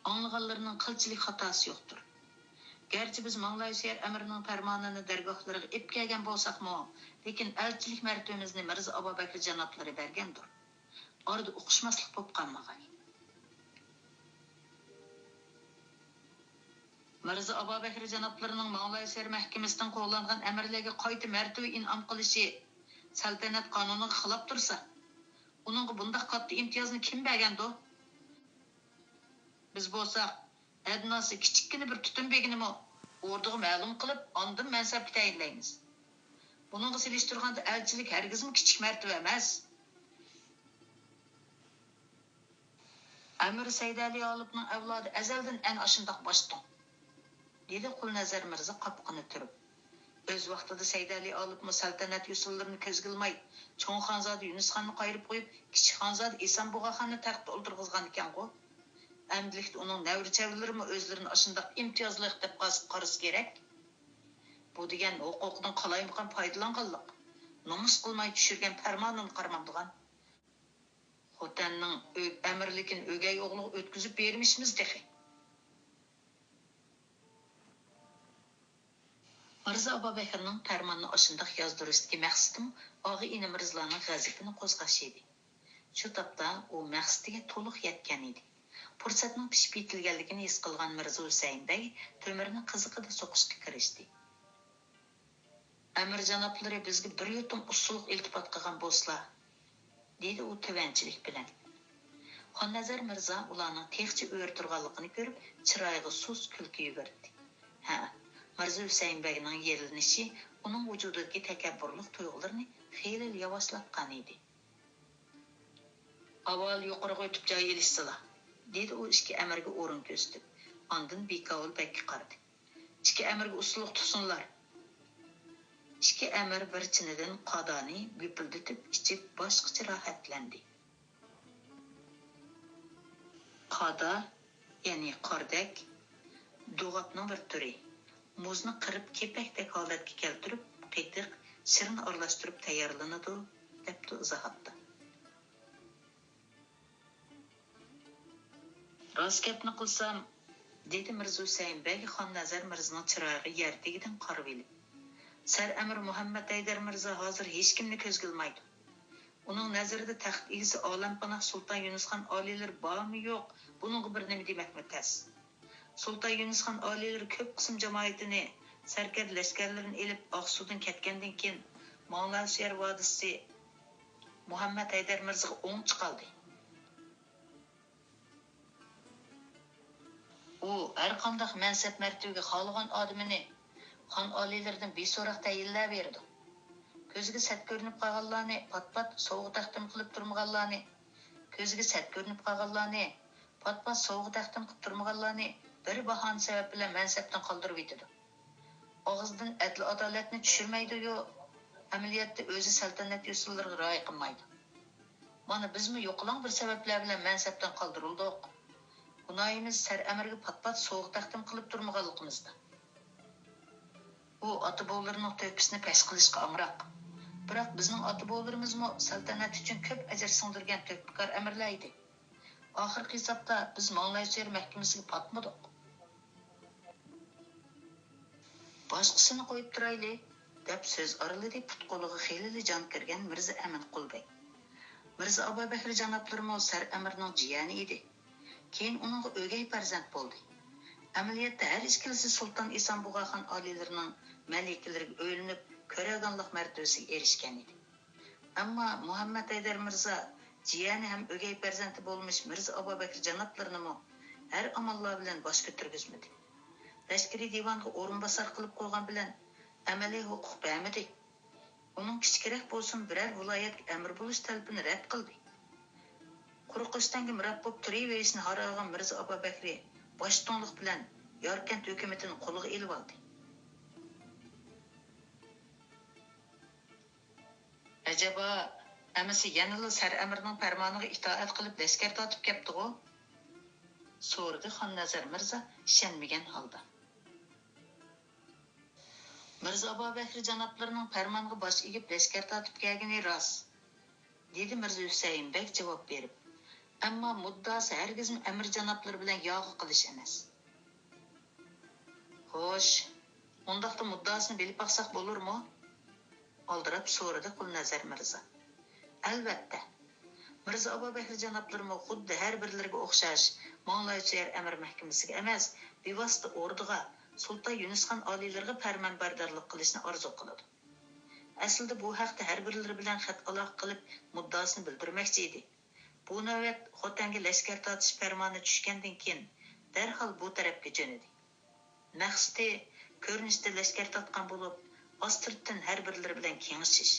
«ئاڭلىغانلىرىنىڭ قىلچىلىك خاتاسى يوقتۇر. گەرچە بىز ماڭلايسۆيەر ئەمىرنىڭ پەرمانىنى دەرگاھلىرىغا ئېلىپ كەلگەن بولساقمۇ، لېكىن ئەلچىلىك مەرتىۋىمىزنى مىرزا ئابابەكرى جانابلىرى بەرگەندۇر. ئارىدا ئۇقۇشماسلىق بولۇپ قالمىغاي.» «مىرزا ئابابەكرى جانابلىرىنىڭ ماڭلايسۆيەر مەھكىمىسىدىن قوغلانغان ئەمىرلەرگە قايتا مەرتىۋە ئىنئام قىلىشى سەلتەنەت قانۇنىغا خىلاپ تۇرسا، ئۇنىڭغا بۇنداق كاتتا ئىمتىيازنى كىم بەرگەندۇ؟ بىز بولساق، ئەدناسى كىچىككىنە بىر تۈتۈن بېگىنىمۇ ئوردىغا مەلۇم قىلىپ، ئاندىن مەنسەپكە تەيىنلەيمىز. بۇنىڭغا سېلىشتۇرغاندا، ئەلچىلىك ھەرگىزمۇ كىچىك مەرتىۋە ئەمەس.» «ئەمىر سەيدەلى ئالىپنىڭ ئەۋلادى ئەزەلدىن ئەنە ئاشۇنداق باشتۇڭ»، دېدى قۇلنەزەر مىرزا قاپىقىنى تۈرۈپ. ئۆز ۋاقتىدا سەيدەلى ئالىپمۇ سەلتەنەت يوسۇنلىرىنى كۆزگە ئىلماي، چوڭ خانزادە يۈنۈس خاننى قايرىپ قويۇپ، كىچىك خانزادە ئېسەن بۇغا خاننى تەختكە ئولتۇرغۇزغانىكەنغۇ؟ ئەمدىلىكتە ئۇنىڭ نەۋرە-چەۋرىلىرىمۇ ئۆزلىرىنى ئاشۇنداق ئىمتىيازلىق دەپ قاس-، قارىسا كېرەك. بۇ دېگەن ھوقۇقىدىن قالايمىقان پايدىلانغانلىق، نومۇس قىلماي چۈشۈرگەن پەرمانىنى قارىمامدىغان. خوتەننىڭ ئۆ-، ئەمىرلىكىنى ئۆگەي ئوغلىغا ئۆتكۈزۈپ بېرىمىشىمىز تېخى. مىرزا ئابابەكرىنىڭ پەرماننى ئاشۇنداق يازدۇرۇشتىكى مەقسىتىمۇ ئاغا-ئىنى مىرزىلارنىڭ غەزىپىنى قوزغاش ئىدى. شۇ تاپتا ئۇ مەقسىتىگە تولۇق يەتكەن ئىدى. پۇرسەتنىڭ پىشىپ يېتىلگەنلىكىنى ھېس قىلغان مىرزا ھۈسەيىن بەگ تۆمۈرنى قىزىقىدا سوقۇشقا كىرىشتى. ئەمىر جانابلىرى بىزگە بىر يۇتۇم ئۇسسۇلۇق ئىلتىپات قىلغان بولسىلا، دېدى ئۇ تۆۋەنچىلىك بىلەن. خاننەزەر مىرزا ئۇلارنىڭ تېخىچە ئۆرە تۇرغانلىقىنى كۆرۈپ، چىرايىغا سۇس كۈلكە يۈگۈردى. ھە، مىرزا ھۈسەيىن بەگنىڭ يېرىلىنىشى ئۇنىڭ ۋۇجۇدىدىكى تەكەببۇرلۇق تۇيغۇلىرىنى خېلىلا ياۋاشلاتقان ئىدى. ئاۋۋال يۇقىرىغا ئۆتۈپ جاي ئېلىشسىلا، دېدى ئۇ ئىككى ئەمىرگە ئورۇن كۆرسىتىپ، ئاندىن بىكاۋۇل بەگكە قارىدى. ئىككى ئەمىرگە ئۇسسۇلۇق تۇتسۇنلار. ئىككى ئەمىر بىر چىنىدىن قادانى گۈپۈلدىتىپ ئىچىپ، باشقىچە راھەتلەندى. قادا، يەنى قاردەك، دوغاپنىڭ بىر تۈرى. مۇزنى قىرىپ، كېپەكتەك ھالەتكە كەلتۈرۈپ، قېتىق، شىرنە ئارىلاشتۇرۇپ تەييارلىنىدۇ، دەپتۇ ئىزاھاتتا. راست گەپنى قىلسام، دېدى مىرزا ھۈسەيىن بەگ خاننەزەر مىرزىنىڭ چىرايىغا يەر تېگىدىن قارىۋېلىپ، سەر ئەمىر مۇھەممەد ھەيدەر مىرزا ھازىر ھېچكىمنى كۆزگە ئىلمايدۇ. ئۇنىڭ نەزىرىدە تەخت ئىگىسى ئالەمپاناھ سۇلتان يۈنۈسخان ئالىيلىرى بارمۇ يوق، بۇنىڭغا بىر نېمە دېمەكمۇ تەس. سۇلتان يۈنۈسخان ئالىيلىرى كۆپ قىسىم جامائىتىنى، سەركەردە لەشكەرلىرىنى ئېلىپ ئاقسۇدىن كەتكەندىن كېيىن، ماڭلايسۇيەر ۋادىسى مۇھەممەد ھەيدەر مىرزىغا ئوڭ چىقالدى. ئۇ ھەرقانداق مەنسەپ-مەرتىۋىگە خالىغان ئادىمىنى خان ئالىيلىرىدىن بىسوراق تەيىنلەۋېرىدۇ. كۆزىگە سەت كۆرۈنۈپ قالغانلارنى پات-پات سوۋغا تەقدىم قىلىپ تۇرمىغانلارنى، كۆزىگە سەت كۆرۈنۈپ قالغانلارنى، پات-پات سوۋغا تەقدىم قىلىپ تۇرمىغانلارنى بىر باھانە سەۋەب بىلەن مەنسەپتىن قالدۇرۇۋېتىدۇ. ئاغزىدىن ئەدىل-ئادالەتنى چۈشۈرمەيدۇ-يۇ، ئەمەلىيەتتە ئۆزى سەلتەنەت يوسۇنلىرىغا رىئايە قىلمايدۇ. مانا بىزمۇ يوقىلاڭ بىر سەۋەبلەر بىلەن مەنسەپتىن قالدۇرۇلدۇق. گۇناھىمىز سەر ئەمىرگە پات-پات سوۋغا تەقدىم قىلىپ تۇرمىغانلىقىمىزدا. ئۇ ئاتا-بوۋىلىرىنىڭ تۆھپىسىنى پەش قىلىشقا ئامراق. بىراق بىزنىڭ ئاتا-بوۋىلىرىمىزمۇ سەلتەنەت ئۈچۈن كۆپ ئەجىر سىڭدۈرگەن تۆھپىكار ئەمىرلەر ئىدى. ئاخىرقى ھېسابتا بىز ماڭلايسۇيەر مەھكىمىسىگە پاتمىدۇق. باشقىسىنى قويۇپ تۇرايلى، دەپ سۆز ئارىلىدى پۇت-قولىغا خېلىلا جان كىرگەن مىرزا ئەمىنقۇل بەگ. مىرزا ئابابەكرى جانابلىرىمۇ سەر ئەمىرنىڭ جىيەنى ئىدى. كېيىن ئۇنىڭغا ئۆگەي پەرزەنت بولدى. ئەمەلىيەتتە ھەر ئىككىلىسى سۇلتان ئىسان بۇغاخان ئالىيلىرىنىڭ مەلىكىلىرىگە ئۆيلىنىپ، كۆرەرگانلىق مەرتىۋىسىگە ئېرىشكەن ئىدى. ئەمما مۇھەممەد ھەيدەر مىرزا جىيەنى ھەم ئۆگەي پەرزەنتى بولمىش مىرزا ئابابەكرى جانابلىرىنىمۇ ھەر ئاماللار بىلەن باش كۆتۈرگۈزمىدى. لەشكىرىي دىۋانغا ئورۇنباسار قىلىپ قويغان بىلەن، ئەمەلىي ھوقۇق بەرمىدى. ئۇنىڭ كىچىكرەك بولسىمۇ بىرەر ۋىلايەتكە ئەمىر بولۇش تەلىپىنى رەت قىلدى. قۇرۇق ئۆستەڭگە مىراب بولۇپ تۇرۇۋېرىشنى ھارغىغان مىرزا ئابابەكرى باشتۇڭلۇق بىلەن ياركەنت ھۆكۈمىتىنى قولىغا ئېلىۋالدى. ئەجەبا، ئەمىسە يەنىلا سەر ئەمىرنىڭ پەرمانىغا ئىتائەت قىلىپ لەشكەر تارتىپ كەپتىغۇ؟ سورىدى خاننەزەر مىرزا ئىشەنمىگەن ھالدا. مىرزا ئابابەكرى جانابلىرىنىڭ پەرمانغا باش ئېگىپ لەشكەر تارتىپ كەلگىنى راست، دېدى مىرزا ھۈسەيىن بەگ جاۋاب بېرىپ. ئەمما مۇددىئاسى ھەرگىزمۇ ئەمىر جانابلىرى بىلەن ياغا قىلىش ئەمەس. خوش، ئۇنداقتا مۇددىئاسىنى بىلىپ باقساق بولۇرمۇ؟ ئالدىراپ سورىدى قۇلنەزەر مىرزا. ئەلۋەتتە، مىرزا ئابابەكرى جانابلىرىمۇ خۇددى ھەر بىرلىرىگە ئوخشاش ماڭلايسۇيەر ئەمىر مەھكىمىسىگە ئەمەس، بىۋاسىتە ئوردىغا، سۇلتان يۈنۈسخان ئالىيلىرىغا پەرمانبەردارلىق قىلىشنى ئارزۇ قىلىدۇ. ئەسلىدە بۇ ھەقتە ھەر بىرلىرى بىلەن خەت ئالاقە قىلىپ مۇددىئاسىنى بىلدۈرمەكچى ئىدى. بۇ نۆۋەت خوتەنگە لەشكەر تارتىش پەرمانى چۈشكەندىن كېيىن، دەرھال بۇ تەرەپكە جۆنىدى. مەقسىتى، كۆرۈنۈشتە لەشكەر تارتقان بولۇپ، ئاستىرتتىن ھەر بىرلىرى بىلەن كېڭىشىش.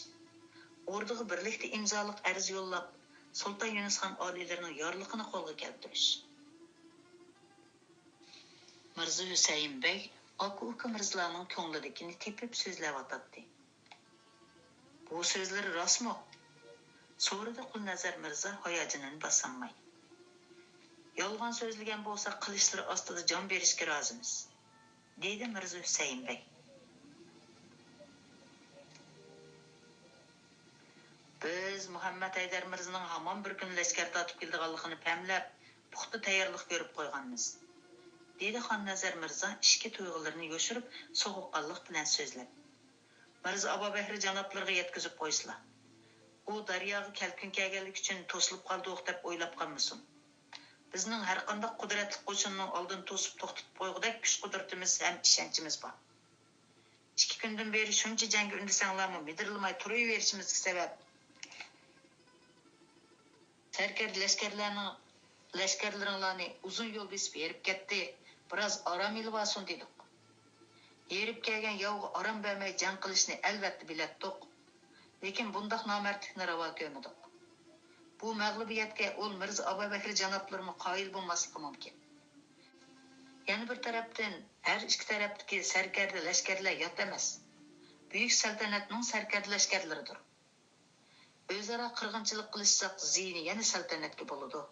ئوردىغا بىرلىكتە ئىمزالىق ئەرز يوللاپ، سۇلتان يۈنۈسخان ئالىيلىرىنىڭ يارلىقىنى قولغا كەلتۈرۈش. مىرزا ھۈسەيىن بەگ ئاكا-ئۇكا مىرزىلارنىڭ كۆڭلىدىكىنى تېپىپ سۆزلەۋاتاتتى. «بۇ سۆزلىرى راستمۇ؟» سورىدى قۇلنەزەر مىرزا ھاياجىنىنى باسالماي. «يالغان سۆزلىگەن بولسا، قىلىچلىرى ئاستىدا جان بېرىشكە رازىمىز»، دېدى مىرزا ھۈسەيىن بەگ. «بىز مۇھەممەد ھەيدەر مىرزىنىڭ ھامان بىر كۈنى لەشكەر تارتىپ كېلىدىغانلىقىنى پەملەپ، پۇختا تەييارلىق كۆرۈپ قويغانمىز»، دېدى خاننەزەر مىرزا ئىچكى تۇيغۇلىرىنى يوشۇرۇپ، سوغۇققانلىق بىلەن سۆزلەپ. «مىرزا ئابابەكرى جانابلىرىغا يەتكۈزۈپ قويسىلا. ئۇ دەرياغا كەلكۈن كەلگەنلىكى ئۈچۈن توسۇلۇپ قالدۇق دەپ ئويلاپ قالمىسۇن. بىزنىڭ ھەرقانداق قۇدرەتلىك قوشۇننىڭ ئالدىنى توسۇپ توختىتىپ قويغۇدەك كۈچ-قۇدرىتىمىز ھەم ئىشەنچىمىز بار. ئىككى كۈندىن بېرى شۇنچە جەڭگە ئۈندىسەڭلارمۇ مىدىرلىماي تۇرۇۋېرىشىمىزگە سەۋەب، سەركەردە لەشكەرلەرنىڭ، لەشكەرلىرىڭلارنى ئۇزۇن يول بېسىپ ھېرىپ كەتتى، بىراز ئارام ئېلىۋالسۇن دېدۇق. ھېرىپ كەلگەن ياۋغا ئارام بەرمەي جەڭ قىلىشنى ئەلۋەتتە بىلەتتۇق. لېكىن بۇنداق نامەردلىكنى راۋا كۆرمىدۇق. بۇ مەغلۇبىيەتكە ئۇل مىرزا ئابابەكرى جانابلىرىمۇ قايىل بولماسلىقى مۇمكىن. يەنە بىر تەرەپتىن، ھەر ئىككى تەرەپتىكى سەركەردە لەشكەرلەر يات ئەمەس. بۈيۈك سەلتەنەتنىڭ سەركەردە لەشكەرلىرىدۇر. ئۆزئارا قىرغىنچىلىق قىلىشساق، زىيىنى يەنە سەلتەنەتكە بولىدۇ.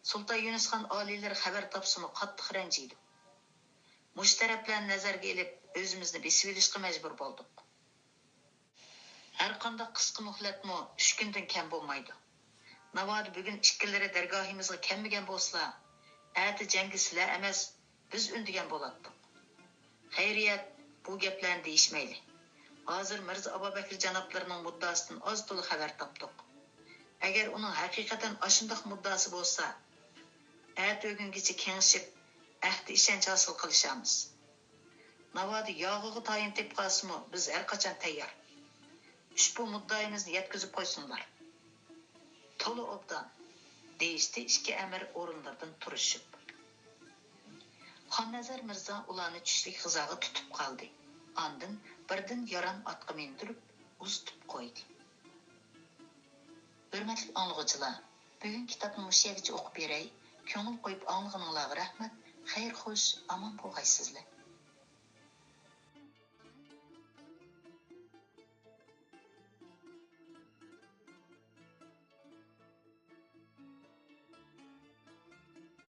سۇلتان يۇنۇسخان ئالىيلىرى خەۋەر تاپسىمۇ قاتتىق رەنجىيدۇ. مۇشۇ تەرەپلەرنى نەزەرگە ئېلىپ، ئۆزىمىزنى بېسىۋېلىشقا مەجبۇر بولدۇق. ھەرقانداق قىسقا مۆھلەتمۇ ئۈچ كۈندىن كەم بولمايدۇ. ناۋادا بۈگۈن ئىككىلىرى دەرگاھىمىزغا كەلمىگەن بولسىلا، ئەتە جەڭگە سىلەر ئەمەس، بىز ئۈندىگەن بولاتتۇق. خەيرىيەت، بۇ گەپلەرنى دېيىشمەيلى. ھازىر مىرزا ئابابەكرى جانابلىرىنىڭ مۇددىئاسىدىن ئاز تولا خەۋەر تاپتۇق. ئەگەر ئۇنىڭ ھەقىقەتەن ئاشۇنداق مۇددىئاسى بولسا، ئەتە ئۆگۈنگىچە كېڭىشىپ، ئەھدى ئىشەنچ ھاسىل قىلىشارمىز. ناۋادا ياغىغا تايىنىپ قالسىمۇ، بىز ھەرقاچان تەييار. ئۇشبۇ مۇددىئايىمىزنى يەتكۈزۈپ قويسۇنلار. تولا ئوبدان، دېيىشتى ئىككى ئەمىر ئورۇنلىرىدىن تۇرۇشۇپ. خاننەزەر مىرزا ئۇلارنى چۈشلۈك غىزاغا تۇتۇپ قالدى. ئاندىن بىردىن يارام ئاتقا مىندۈرۈپ، ئۇزىتىپ قويدى. ھۆرمەتلىك ئاڭلىغۇچىلار، بۈگۈنكى كىتابنى مۇشۇ يەرگىچە ئوقۇپ بېرەي. كۆڭۈل قويۇپ ئاڭلىغىنىڭلارغا رەھمەت. خەير خوش، ئامان بولغايسىزلەر.